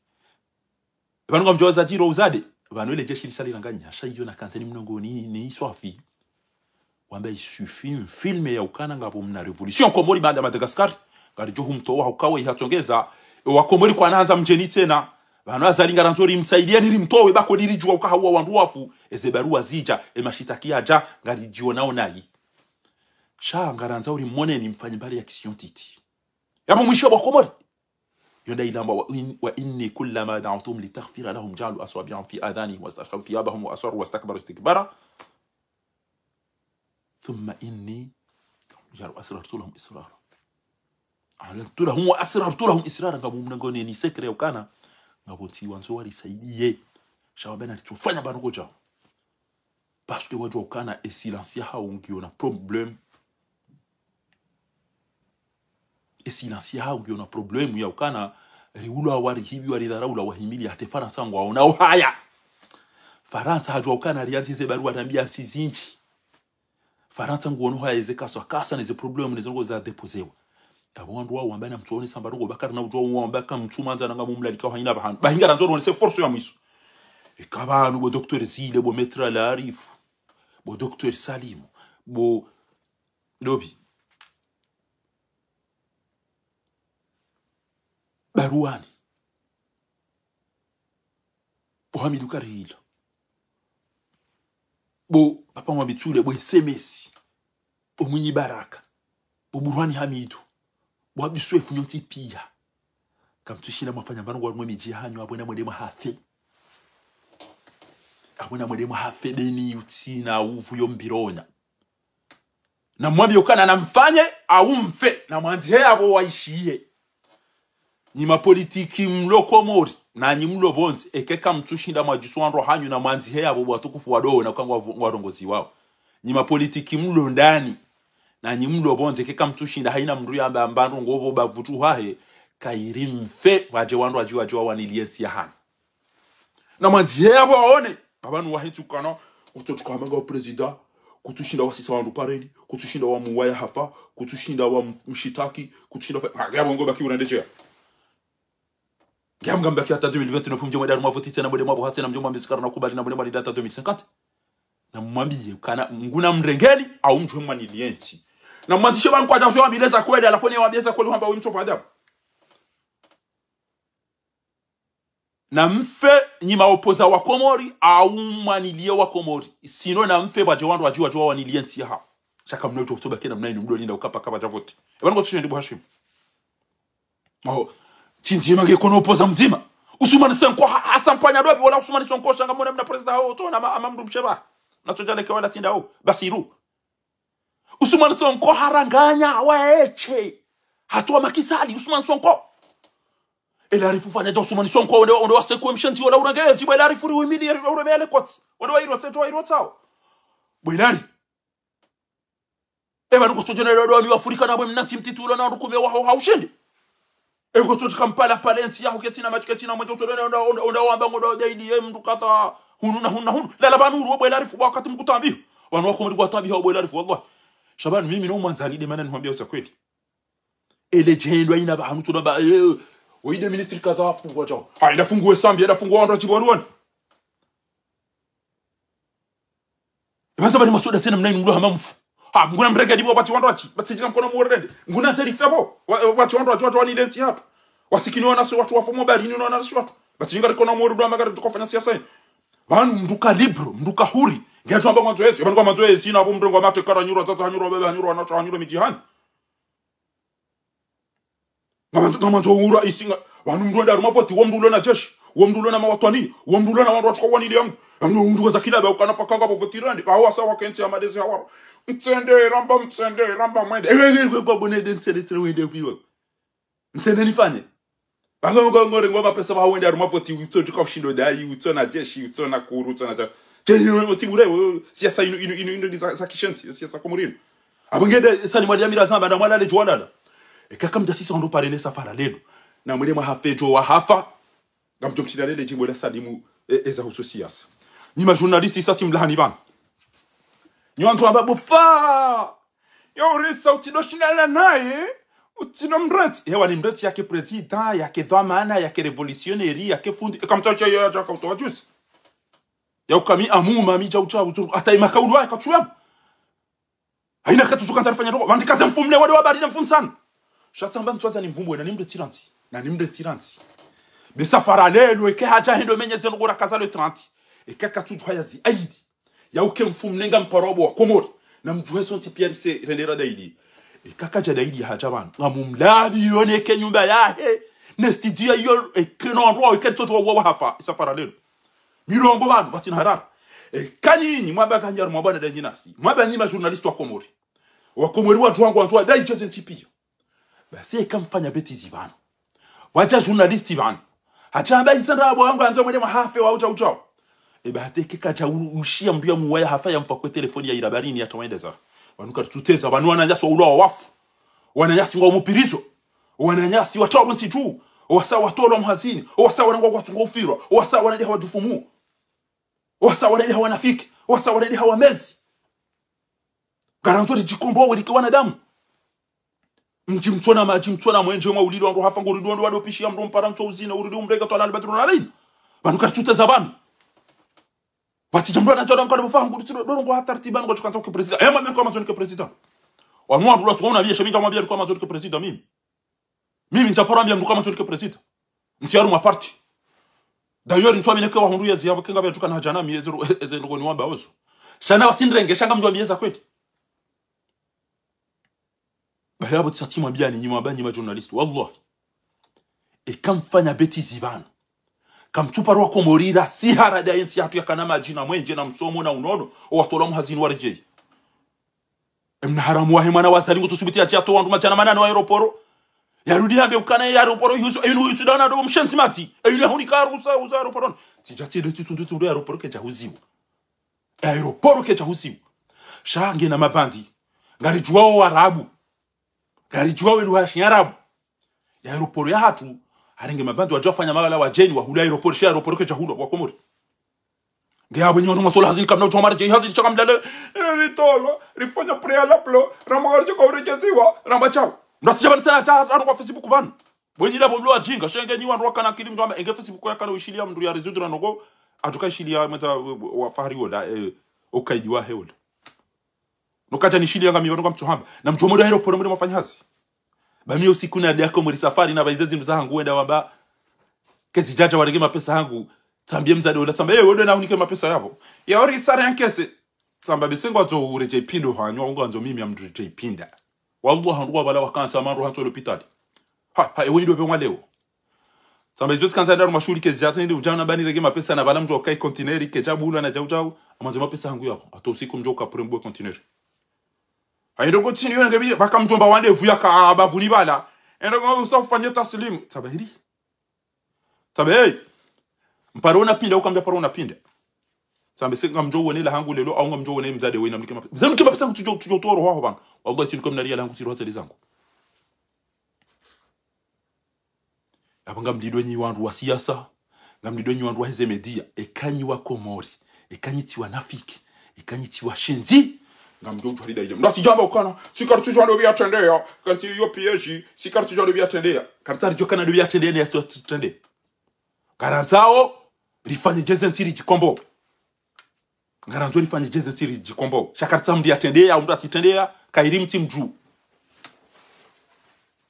Pvanu ngamdjo wazadjiro uzade. Pvanu ele jeshi lisalila nganyasha iyo na kanzeni mnongoni ni iswafi. Wamba il suffit mfilme ya ukana ngapvo mna révolution Komori baanda Madagascar. Ngaridjo humtowa hukawe ihatsongeza. E wa Komori kwanandza mdjeni tsena. Pvanu Azali ngarandzo rimsaidieni rimtowe bako liridjuwa uka hauwa wandru wafu. Eze barua zidja, e mashitaki yadja, ngaridjionao nayi. Sha ngarandzo uri moneni mfanye mbali ya kisiyantiti. Yapvo mwisho bo wa Komori. Yo nda ilamba وإن، وإني كلما دعوتهم لتغفر لهم جعلوا أصابعهم في آذانهم واستغشوا ثيابهم وأصروا واستكبروا استكبارا. ثم إني أسررت لهم إسرارا. أعلنت لهم وأسررت لهم إسرارا. Ngapvo mnangoneni secret ukana. Ngapvo ntsi wandzo warisaidiye. Sha wamba na ritsofanya pvanu kodjao. Parce que wadjuwa ukana e silence yahao ngiyo na problème. E silence yahao ngiyo na problème ya ukana riulwa warihibiwa ridharaulwa wahimili hata Farantsa ngwaonao haya. Farantsa hadjuwa ukana riandzi ze barua rambiya ntsi zindji. Farantsa nguono haya eze kaswa kasa neze problème neze ndrongo za déposewa. Apvo wandru wawo wamba na mtsuone samba ndrongo bakari na udjuwa wamba ka mtsu mandza nanga mumlalika haina pvahanu. Bahi ngarandzo rone se force ya mwiso. Eka pvanu bo docteur Zile, bo maître Larif, bo docteur Salim, bo Dobi, Baruani, bo Hamidu Karihila, bo Papa Mwabitsule, bo S M S, bo Mwinyi Baraka, bo Burhani Hamidu, bo Abdu Swefu nyontsi piya. Kamtsushinda mwafanya mbano ngwa rumwe midji hanyu apvo na mwende mwahafe. Apvo na mwende mwahafe beni utsina uvu yo mbironya. Na mwambiye ukana na mfanye, au mfe, na mwandzihe apvo waishiye. Nyi mapolitiki mlo Komori, na nyi mlo pvondze, eka kamtsushinda mwadjiswa ndro hanyu na mwandzihe apvo watukufu wadowo na uka ngwa, ngwarongoziwao. Nyi mapolitiki mlo ndani, na nyi mlo pvondze, eka kamtsushinda haina mndru yamba amba ndro ngopvo bavu tu hahe, kayiri mfe, wadje wandru wadji wadji wawaniliye ntsi yahanyu. Na mwandzihe apvo waone, apvanu wahentsi ukana, kutsotsuka hama ngao président, kutsushinda wasisa wandru pareni, kutsushinda wamuwaya hafa, kutsushinda wamshitaki, kutsushinda fa-, ha, ngapvo ngo baki urandedjeya. Ngam, ngam baki hata deux mille vingt-neuf mdjo mwenda rumwa voti tsena, mwende mwabuha tsena, mdjo mwambisikara na kubali na mwende mwanida hata deux mille cinquante. Na mwambiye ukana, nguna mrengeni, au mdjuwe mwaniliye ntsi. Na mwandzishe pvanu kwadja usiwambiye za kweli, halafu ne wambiye za kweli, hamba we mtsovu adabu. Na mfe nyi maopoza wa Komori, au mwaniliye wa Komori. Sinon na mfe pvadje wandru wadji wadji wawaniliye ntsi yaha. Sha kamna utso, utso baki na mna inu mdo linda ukapa kapa dja vote. Epvanu ngotsushinda bo Hashim. Maho, tsi ndzima nge kono opoza mdzima. Ousmane Sonko ha, hasampanya dobi, wala Ousmane Sonko sha ngamwona mna président hao, tso na ma, ama mndru mshe ba. Na tso djale ke wala tsinda hao. Bassirou. Ousmane Sonko haranganya, waeshe. Hatowa Macky Sall, Ousmane Sonko. Ela rifu fanya dja Ousmane Sonko, onde, onde wa sekwe mshenzi, wala urangezi, bo ela rifu ri wimili, uri, uri mele kotsi. Onde wa iro tse, wa iro tsao. Bo ela ri. Epvanu kotso djona ilo doni wa Afrika na bwe mna ntsi mtiti ulo na rukume wa, wa, wa ushindi. Eko tso tsika mpala pale ntsi yaho ketsina matsi ketsina mwenje utsole onda, onda, onda wamba ngodjo daili ye mndru kadha hunu na hunu na hunu. Lala pvanu uru wabwela arifu wakati mkutambiha. Wanu wakomori kwatambiha wabwela arifu wallahi. Sha pvanu mimi no mwandzani nde mana nimwambia usa kweli. Ele djendwa ina pvanu tsona ba, eh, woyi nde ministri kadha afungwa djao. Ha, ina funguwe Sambi, ina funguwa wandru wa Djibouti wani. Pvasa pvali masoda tsena mna inu mlo hama mfu. Ha, nguna mrenge dibo pvatsi wandru watsi, pvatsi djinga mkono murende. Nguna tseri febo, wa-, pvatsi wandru watsi, watsi wani ile ntsi hatru. Wasikini wana si watru, wafumo bari ni wana si watru. Pvatsi djinga rikono murende wa magari tukofanya siasa inu. Pvanu mndru ka libre, mndru ka huri. Nge atsu amba ngwandzo ezi, pvanu kwa ngwandzo ezi, na pvo mndru ngwa mate kara nyuro, tata nyuro, bebe nyuro, wanasha nyuro midjihani. Ngamandzo, ngamandzo ura isi nga, pvanu mndru wende harumwa voti, wo mndru ulo na jeshi, wo mndru ulo na mawatwani, wo mndru ulo na wandru watsuka wanili yangu. Pvanu mndru waza kila ba ukana paka ngapvo voti rani, pvaho wasa wakentsi ya madezi hawaro. Mtsende, ramba, mtsende, ramba, mwende. Eh, eh, eh, kwa bone de mtsende, mtsende, wende, wiwa. Mtsende nifanye. Pvanga ngo, ngo, rengo mapesa pvaho wende harumwa voti, utso tuka ushindo dai, utso na jeshi, utso na kuru, utso na ja-, je, yo, yo, tibure, yo, siasa inu, inu, inu, inu, za, za kishenzi, siasa Komori inu. Apvo ngende sani mwali amira zamba na mwalale djuwalala. Eka kamdja sisi wandru parene safara lelo. Na mwele mwahafe djo wahafa. Ngamdjo mtila lele djimbo la salimu, e, eza husu siasa. Nyi ma journaliste isa tsi mlahani pvanu. Nyi wandru amba bufa. Yo urisa utsindo shindana naye. Utsindo mrentsi. Ewa ni mrentsi yake président, yake dhwamana, yake révolutionnaire, yake fundi. Eka mtsacha yo yadjaka utowa juzi. Ya ukami amu, mami, djau, djau, djau. Hata imakaulu waye katsuyamu. Haina katsu tsukandza rifanya ndoko. Wandikaze mfumne wade wabari na mfumtsanu. Sha tsamba mtswadza ni mvumbu wena ni mndru tsiranzi. Na ni mndru tsiranzi. Be safara lelo eke hadja hendo menye zeno gora kaza le trente. Eke katsudjuha ya zi aidi. Ya uke mfumne nga mparo wa Komori. Na mdjuhe sontsi pia rise rendera daidi. Eka kadja daidi hadja pvanu. Ngamumlavi yone eke nyumba yahe. Ne studio yo eke no wandru wa eke ritsodjuwa wa wahafa. Safara lelo. Mirongo pvanu, pvatsina harara. E, kanyinyi, mwamba kanyari, mwamba na danyi nasi. Mwamba nyi ma journaliste wa Komori. Wa Komori wandru wangu wandzo wa dayi cheze ntsi pia. Basi eka mfanya bêtise pvanu. Wadja journaliste pvanu. Hadja amba isa ndrabo wangu wandzo mwende mwahafe wa udja udja. E ba hata eke kadja u-, ushiya mndru ya muwaya hafa ya mfa kwe telefoni ya irabarini ya tawendeza. Pvanu karitsuteza, pvanu wananyasi wa ulwa wa wafu. Wananyasi ngwa mupirizo. Wananyasi watsao ntsi dju. Wasa watolwa mhazini. Wasa wanangwa kwatsungo ufirwa. Wasa wanadiha wadjufumu. Wasa wanadiha wanafiki. Wasa wanadiha wamezi. Ngarandzo ridjikombowe rike wanadamu. Mdji mtsona madji, mtsona mwenje mwa ulilo wandru hafa ngo uridi wandru wado pishiya mndru mpara ntso uzina, uridi umrega twala albadru na laini. Pvanu karitsuteza pvanu. Pvatsi djambo na djado mkado bufa nguru tsino doro ngo hata ratiba ngo tsukandza uke président. Ema mimi kwa mandzo nike président. Wanu wandru watsuka una biye, sha mi ngamwambia kwa mandzo nike président mimi. Mimi ntsaparo ambia mndru kwa mandzo nike président. Ntsi harumwa parti. D'ailleurs, ntsu amine ke wahundru yezi yabo ke ngapvo yadjuka na hadja na mi eze ru-, eze ndoko ni wamba ozo. Sha na watsi ndrenge, sha ngamdjo ambia eza kweli. Ba yapvo tsi ati mwambiani nyi mwamba nyi ma journaliste. Wallahi. Eka mfanya bêtise pvanu. Kamtsuparo wa Komori ra sihara da yentsi hatru yakana madji na mwenje na msomo na unono. Owatolwa mhazini waredjeyi. Emna haramu wahe mwana wa Azali ngutsusubiti yatsi yatowa wandru madjana manane wa aéroport. Yarudi hambe ukana ye aéroport yusu, eyinu yusu dana ndo mshenzi matsi. Eyinu yahunika ruhusa uza aéroport. Tsidja tsi ndo tsi tsundu tsundu aéroport kedja huziwa. Aéroport kedja huziwa. Sha ngena mabandi. Ngaridjuwao Warabu. Ngaridjuwao elugha ya Shiarabu. Ya aéroport yahatru, harenge mabandi wadja wafanya mawala wadjeni, wahula aéroport, sha aéroport kedja hulwa, wa Komori. Nge apvo nyi wandru mwatolwa hazini kamna utwa mara dje hazini sha kamlale, eh, ritolwa, rifanya préalable, ramba ngaridjo ka uredjeziwa, ramba tsawu. Mndru atsidja pvanu tsena atsa, atsa kwa Facebook pvanu. Bwenyi lapvo mlo wadjinga, sha nge nyi wandru wakana akili mndru amba, enge Facebook yakana uishiliya mndru ya résoudre ndoko, atsuka ishiliya mwendza, eh, wa Fahari wola, eh, ukaidi wahe wola. No kadja nishiliya ngami pvanu kamtsuhamba. Na mdjo modo aéroport mwende mwafanya hazi. Ba mi usiku na diako mweri safari na pvaize zindru zahangu wenda wamba. Kezi djadja warenge mapesa hangu. Tsambie mzade wola tsamba. Eh, wewe na unike mapesa yapvo. Ya ori sare yankese. Tsamba bese ngwandzo uredjeyi pindo hanyu, ngwandzo mimi amredjeyi pinda. Wallahi, wandru wapvala wakantsi, ama wandru hantsi lopitali. Ha, ha, ewe ndo pvemwa leo. Tsamba izo tsikandza nda harumwa shughuli kezi djatsi nende udja na pvani renge mapesa na pvala mndru ukayi conteneur, kedja bulwa na djau djau, amandzo mapesa hangu yapvo. Hata usiku mdjo uka pure mbwe conteneur. Hayi ndo kotsi ni yona ngebi, pvaka mdjomba wande vuya ka bavuni pvala. Endo kwa usa ufanye taslimu. Tsamba hili. Tsamba, hey. Mparo una pinda, ukamdja paro una pinda. Tsamba, se ngamdjo wone la hangu lelo, au ngamdjo wone mzade wena mnike mapesa. Mzade mnike mapesa hangu tsudjo, tsudjo toro waho pvanga. Wallahi, tsi niko mna riyali hangu tsiro hata lizangu. Apvo ngamlindwa nyi wandru wa siasa, ngamlindwa nyi wandru wa heze media, eka nyi wa Komori, eka nyi tsi wanafiki, eka nyi tsi washenzi, ngamdjo udjwalida ile. Mndru atsidjamba ukana, si karitsudjuwa ndo pvia trendeya, karitsi yo piège, si karitsudjuwa ndo pvia trendeya. Karitsaridjuwa kana ndo pvia trendeya, ne yatsi wa trendeya. Ngarandzao, rifanye djeze ntsi ridjikombowe. Ngarandzo rifanye djeze ntsi ridjikombowe. Sha karitsaha mndru ya trendeya, au mndru atsi trendeya, kairi mtsi mdru.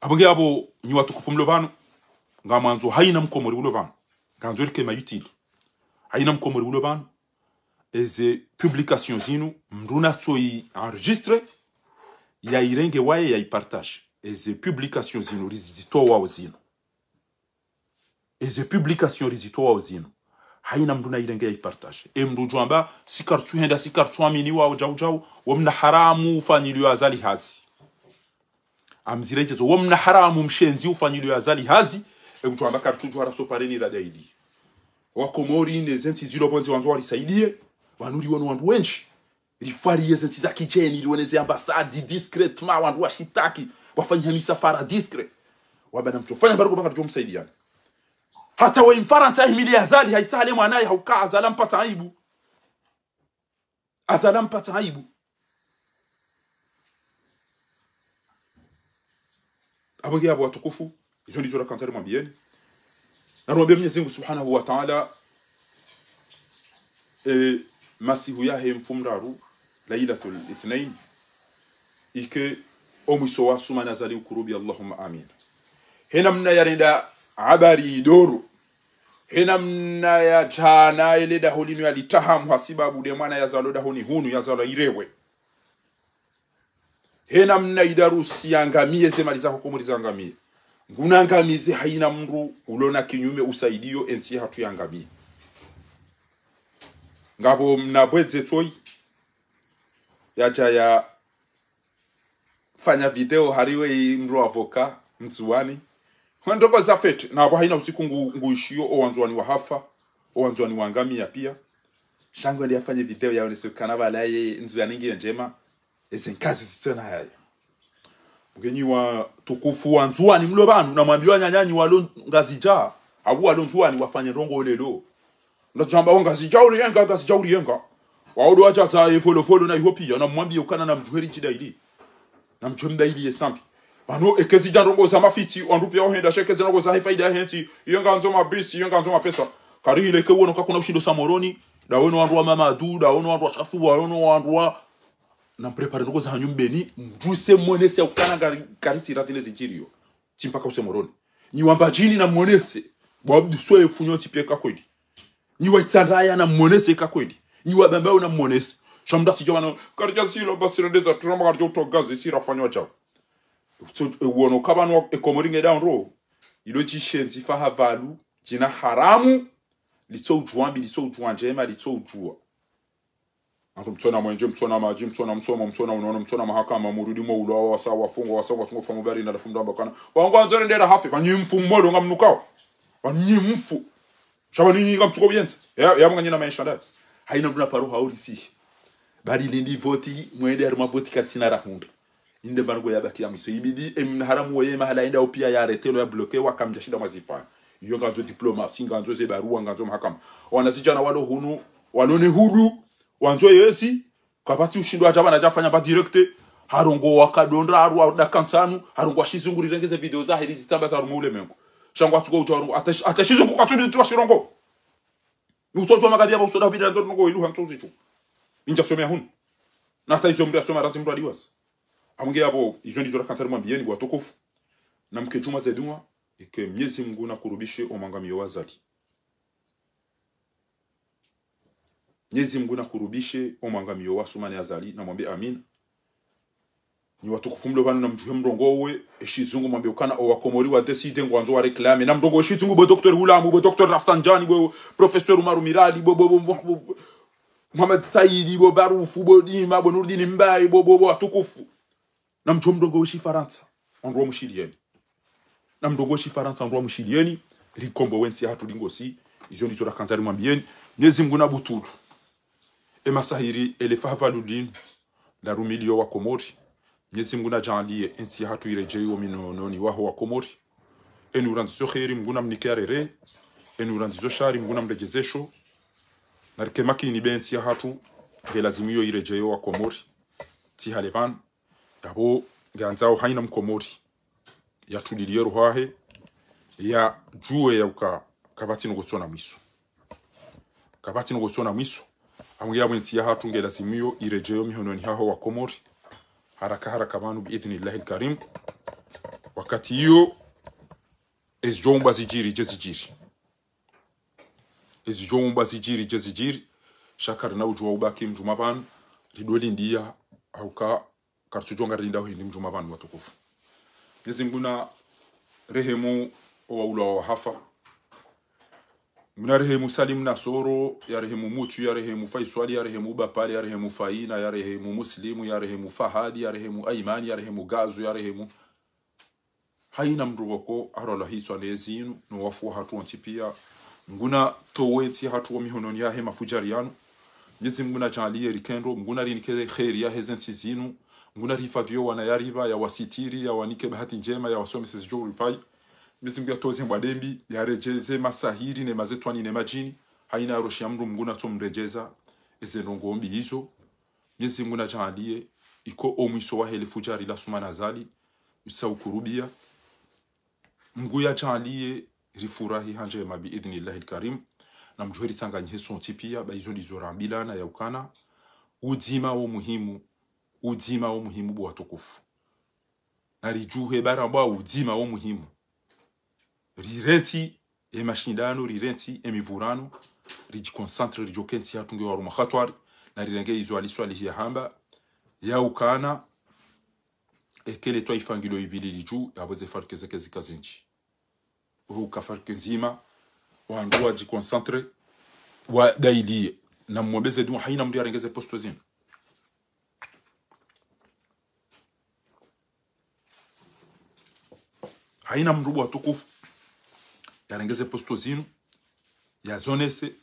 Apvo nge apvo, nyi watukufu mlo pvanu, ngamwandzo haina mkomori ulo pvanu. Ngandzo rike ma utile. Haina mkomori ulo pvanu. Eze publication zinu, mndru natso i enregistré, ya irenge waye ya i partage. Eze publication zinu, rizitowao zinu. Eze publication rizitowao zinu. Haina mndru na irenge ya i partage. E mndru udjwamba, si karitsuhenda, si karitsuamini wao djau djau, wo mna haramu ufanyilio Azali hazi. Amziredjezo, wo mna haramu mshenzi ufanyilio Azali hazi, e udjwamba karitsudjuwa raso pareni radaidi. Wa Komori ne ze ntsi zilo pvondze wandzo warisaidie, pvanu riwono wandru wendji. Rifwari yeze ntsi za kidjeni, riwone ze ambassade, discrètement, wandru washitaki, wafanya misafara discret. Wabana mtso fanya mbaruko pvaka ridjo msaidiani. Hata we Mfarantsa yahimili Azali, haitsaha le mwanaye hauka Azali ampatsa aibu. Azali ampatsa aibu. Apvo nge apvo watukufu, izo ndizo rakandza rimwambieni. Na rimwambie Mwenyezi Mungu Subhanahu wa Ta'ala, e, masihu yahe mfumoraru, Lailatul Ithnain, ike omwiso wa Assoumani Azali ukurubi, Allahumma amin. Hena mna yarenda habari idoro. Hena mna ya djana ele daho linu yalitahamu hasibabu de mwana yazalwa dahoni hunu, yazalwa irewe. Hena mna idarusi yangamiye, ze mali za ho Komori zangamiye. Ngunangamize haina mndru ulona kinyume usaidiyo entsi hatru yangamiye. Ngapvo mna bwedze tsoi yadja ya fanya video hariwe i mndru avocat Mndzuwani. Hwendoko za fete, na apvo haina usiku ngu, nguishiyo o Wandzuwani wahafa, o Wandzuwani wangamiya pia. Sha ngwende yafanye video yaonese ukana pvala ye Ndzuwani ngiyo ndjema, eze nkazi zitsona hayo. Nge nyi watukufu Wandzuwani mlo pvanu, na mwambiwa nyanyanyi walo Ngazidja, au walo Ndzuwani wafanye ndrongoo leo. Ndadjamba o Ngazidja uriyenga, Ngazidja uriyenga. Waodo wadja za evolevole na iho pia, na mwambiye ukana na mdjuheri shida ili. Na mdjuhe mda ili ye sambi. Pvanu eke zidja ndrongoo za mafitsi, wandru pia wahenda, sha eke ze ndrongoo za he faida yahe ntsi, iyo ngandzo mabisi, iyo ngandzo mapesa. Kari ile ke wono kakuna ushindo sa Moroni, dawono wandru wa Mamadu, dawono wandru wa Shafu, dawono wandru wa, na mprepare ndrongoo za hanyu mbeni, mdjuse mwonese ukana kari, kari tsi radhi ne zidjiriyo. Tsi mpaka use Moroni. Nyi wa Mbadjini na mwonese. Bo Abdu Swefu nyontsi pia ka kweli. Nyi wa Itsandraya na mwonese ka kweli. Nyi wa Bambao na mwonese. Sha mndru atsidja pvanu, karidja silo basi rendeza, turamba karidja utoa gazi, si rafanywa djao. So, e, wono ka pvanu wa, e Komori nge dawo ndro. Ilo djishenzi faha pvalu, djina haramu, litso udjuwa mbi, litso udjuwa ndjema, litso udjuwa. Anthu mtsona mwenje, mtsona madji, mtsona msomo, mtsona unono, mtsona mahakama, murudi mo ulwa, wasa wafungwa, wasa watsungwa famo bari na lafu mdamba kana. Wangu andzore ndera hafe, pvanyi mfu molo ngamnukao. Pvanyi mfu. Sha pvanu nyi ngamtsuko uyenza. Ya, ya mnganyina maesha ndani. Haina mndru na paro hauri si. Bari lindi voti, mwende harumwa voti karitsina rahundra. Inde mbarugo yabaki ya mwiso. Ibidi, e mna haramu woye mahala enda opia ya aretelo ya bloke wa kamdja shinda mwazifanya. Iyo ngandzo diplomasi, ngandzo ze barua, ngandzo mahakama. Wanazidjana walo hunu, walo ne hulu, wandzo yezi, kapvatsi ushindo adja pvanu adja fanya mba direct, harongowa kadondra, harwa daka ntsanu, harongowa shizungu rirenge ze video zahe rizitsambaza harumwa ulemengu. Sha ngwatsuko udja harongowa, hata shi-, hata shizungu katsudi tiwa shirongowa. Nukutsodjuwa makabila pvo usoda hupvira ndzo ndrongoo ilu hantso uzitsu. Indja somea hunu. Na hata izo mndru yasoma randzi mndru adiwasa. Amwenge yapvo, izo ndizo rakandza rimwambiyeni bo watukufu. Na mke djumwa ze duwa, ike Mnyezi Mngu nakurubishe o mwangamiyo wa Azali. Mnyezi Mngu nakurubishe o mwangamiyo wa Assoumani Azali, na mwambe amina. Nyi watukufu mlo pvanu na mdjuhe mrongoo we, e shizungu mwambe ukana o wakomori wa décider ngwandzo wa réclamer. Na mrongoo e shizungu bo Docteur Ghulam, bo Docteur Rafsanjani, bo Professeur Umaru Miradi, bo, bo, bo, bo, bo Mohamed Saidi, bo Barufu, bo Dima, bo Nurdini Mbaye, bo, bo, bo watukufu. Na mdjo mrongoo e shifarantsa, wandru wa mushiliyeni. Na mrongoo e shifarantsa, wandru wa mushiliyeni, rikombowe entsi yahatru lingosi, izo ndizo rakandza rimwambiyeni. Mnyezi Mngu nabutulu e masahiri, ele fahavalu linu, larumiliyo wakomori. Mnyezi Mngu nadjaaliye entsi yahatru iredjeyi o minononi waho wakomori. Eni urandzizo kheri, Mngu namnike yarere. Eni urandzizo shari, Mngu namredjezesho. Narike makini be ntsi yahatru, nge lazimu yo iredjeyo wa Komori. Tsi hale pvanu. Yapvo ngeandzao haina Mkomori yatuliliye roho yahe, yadjuwe yauka kapvatsi nongo tsona mwiso. Kapvatsi nongo tsona mwiso. Amwe yapvo entsi yahatru nge lazimu yo iredjeyo mihononi haho wa Komori. Haraka haraka pvanu bi idhnillahi lkarim. Wakati iyo, ezidjo umbwa zidjiri, dje zidjiri. Ezidjo umbwa zidjiri, dje zidjiri. Sha karina udjuwa ubaki mdjuma pvanu, ridjo lindiya, hauka karitsudjuwa ngarilindao hindri mdjuma pvanu watukufu. Mwenyezi Mngu narehemu owaulwa wahafa. Mngu narehemu Salim Nasoro, yarehemu Mutu, yarehemu Faiswali, yarehemu Bapale, yarehemu Faina, yarehemu Muslimu, yarehemu Fahadi, yarehemu Aimani, yarehemu Gazu, yarehemu haina mndru pvoko, harolwa hitswa ne zinu, no wafu wahatru wontsi pia. Mngu natowe ntsi yahatru wo mihononi yahe mafudjari yanu. Mwenyezi Mngu nadjaanliye rikendro, Mngu narinike kheri yahe ze ntsi zinu. Mngu narihifadhwiyo wana yaripva, yawasitiri, yawanike bahati ndjema, yawasomese zidjo uripvai. Mwenyezi Mngu yatowe ze mbwa ndembi, yaredjeze masahiri ne mazetwani ne madjini. Haina yaroshiya mndru Mngu natso mredjeza eze ndrongo mbi izo. Mwenyezi Mngu nadjaanliye iko omwiso wahe le fudjari la Sumana Azali, usa ukurubia. Mngu yadjaanliye rifurahi ha ndjema bi idhnillahi lkarim. Na mdjuhe ritsanganyihe sontsi pia, ba izo ndizo rambilana yaukana. Udzima wo muhimu, udzima wo muhimu bo watukufu. Naridjuhe barabwa udzima wo muhimu. Rirentsi emashindano, rirentsi emivurano, ridjiconcentre, ridjoke ntsi yahatru nge warumwa hatwari, narirenge izo Ali Swalihi yahamba, yaukana, eka le twaifa ngilo ipvilili dju, yapvo ze farke zeke zika zindji. Uka farke ndzima, wandru wadjiconcentre, wadailiye. Na mwombeze dua, haina mndru yarenge ze posto zinu. Haina mndru bo watukufu, yarenge ze posto zinu, yazonese,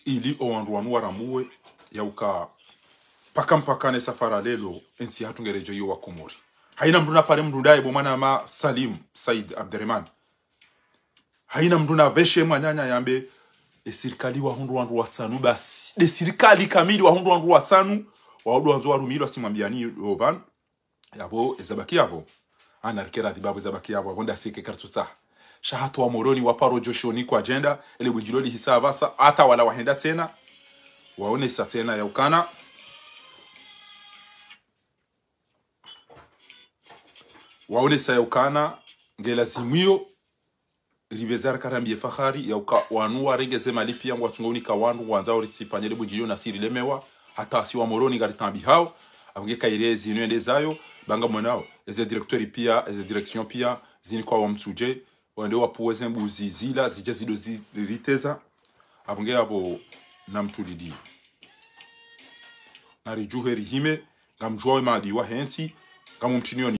ili owandru wanu warambuwe, yauka mpaka mpaka ne safara lelo, entsi yahatru ngeredjeyo wa Komori. Haina mndru napare mndru ndaye bo mwanama Salim Said Abderemane. Haina mndru napveshe mwananya yambe, esirikali wahundru wandru watsanu basi. Nde sirikali kamili wahundru wandru watsanu, waudwa wandzo warumilwa tsimwambiani yo pvanu. Yapvo, ezabaki yapvo. Ana rikera dhibapvo ezabaki yapvo, yapvo ndasi eke karitsutsaha. Sha hata wa Moroni, wa paro djoshoni kwa djenda, ele bundjilo lihisa apvasa, hata wala wahenda tsena, waonesa tsena yaukana. Waonesa yaukana, nge lazimu yo, ripveze rikarambiye fahari, yauka wanu warenge ze mali pia ngwatsungo unika wandru, ngwandzao ritsifanye le bundjilo nasi rilemewa, hata si wa Moroni ngaritambihao, apvo nge kaire zinu yende zayo, ba ngamwonao, eze directeur pia, eze direction pia, zini kwa wa Mtsudje, wende wapvuwe ze mbuzi zila, zidje zido zi-, riteza, apvo nge yapvo namtulidi. Naridjuhe rihime, ngamdjuwa we maadui wahe ntsi, ngamumtiniyo ni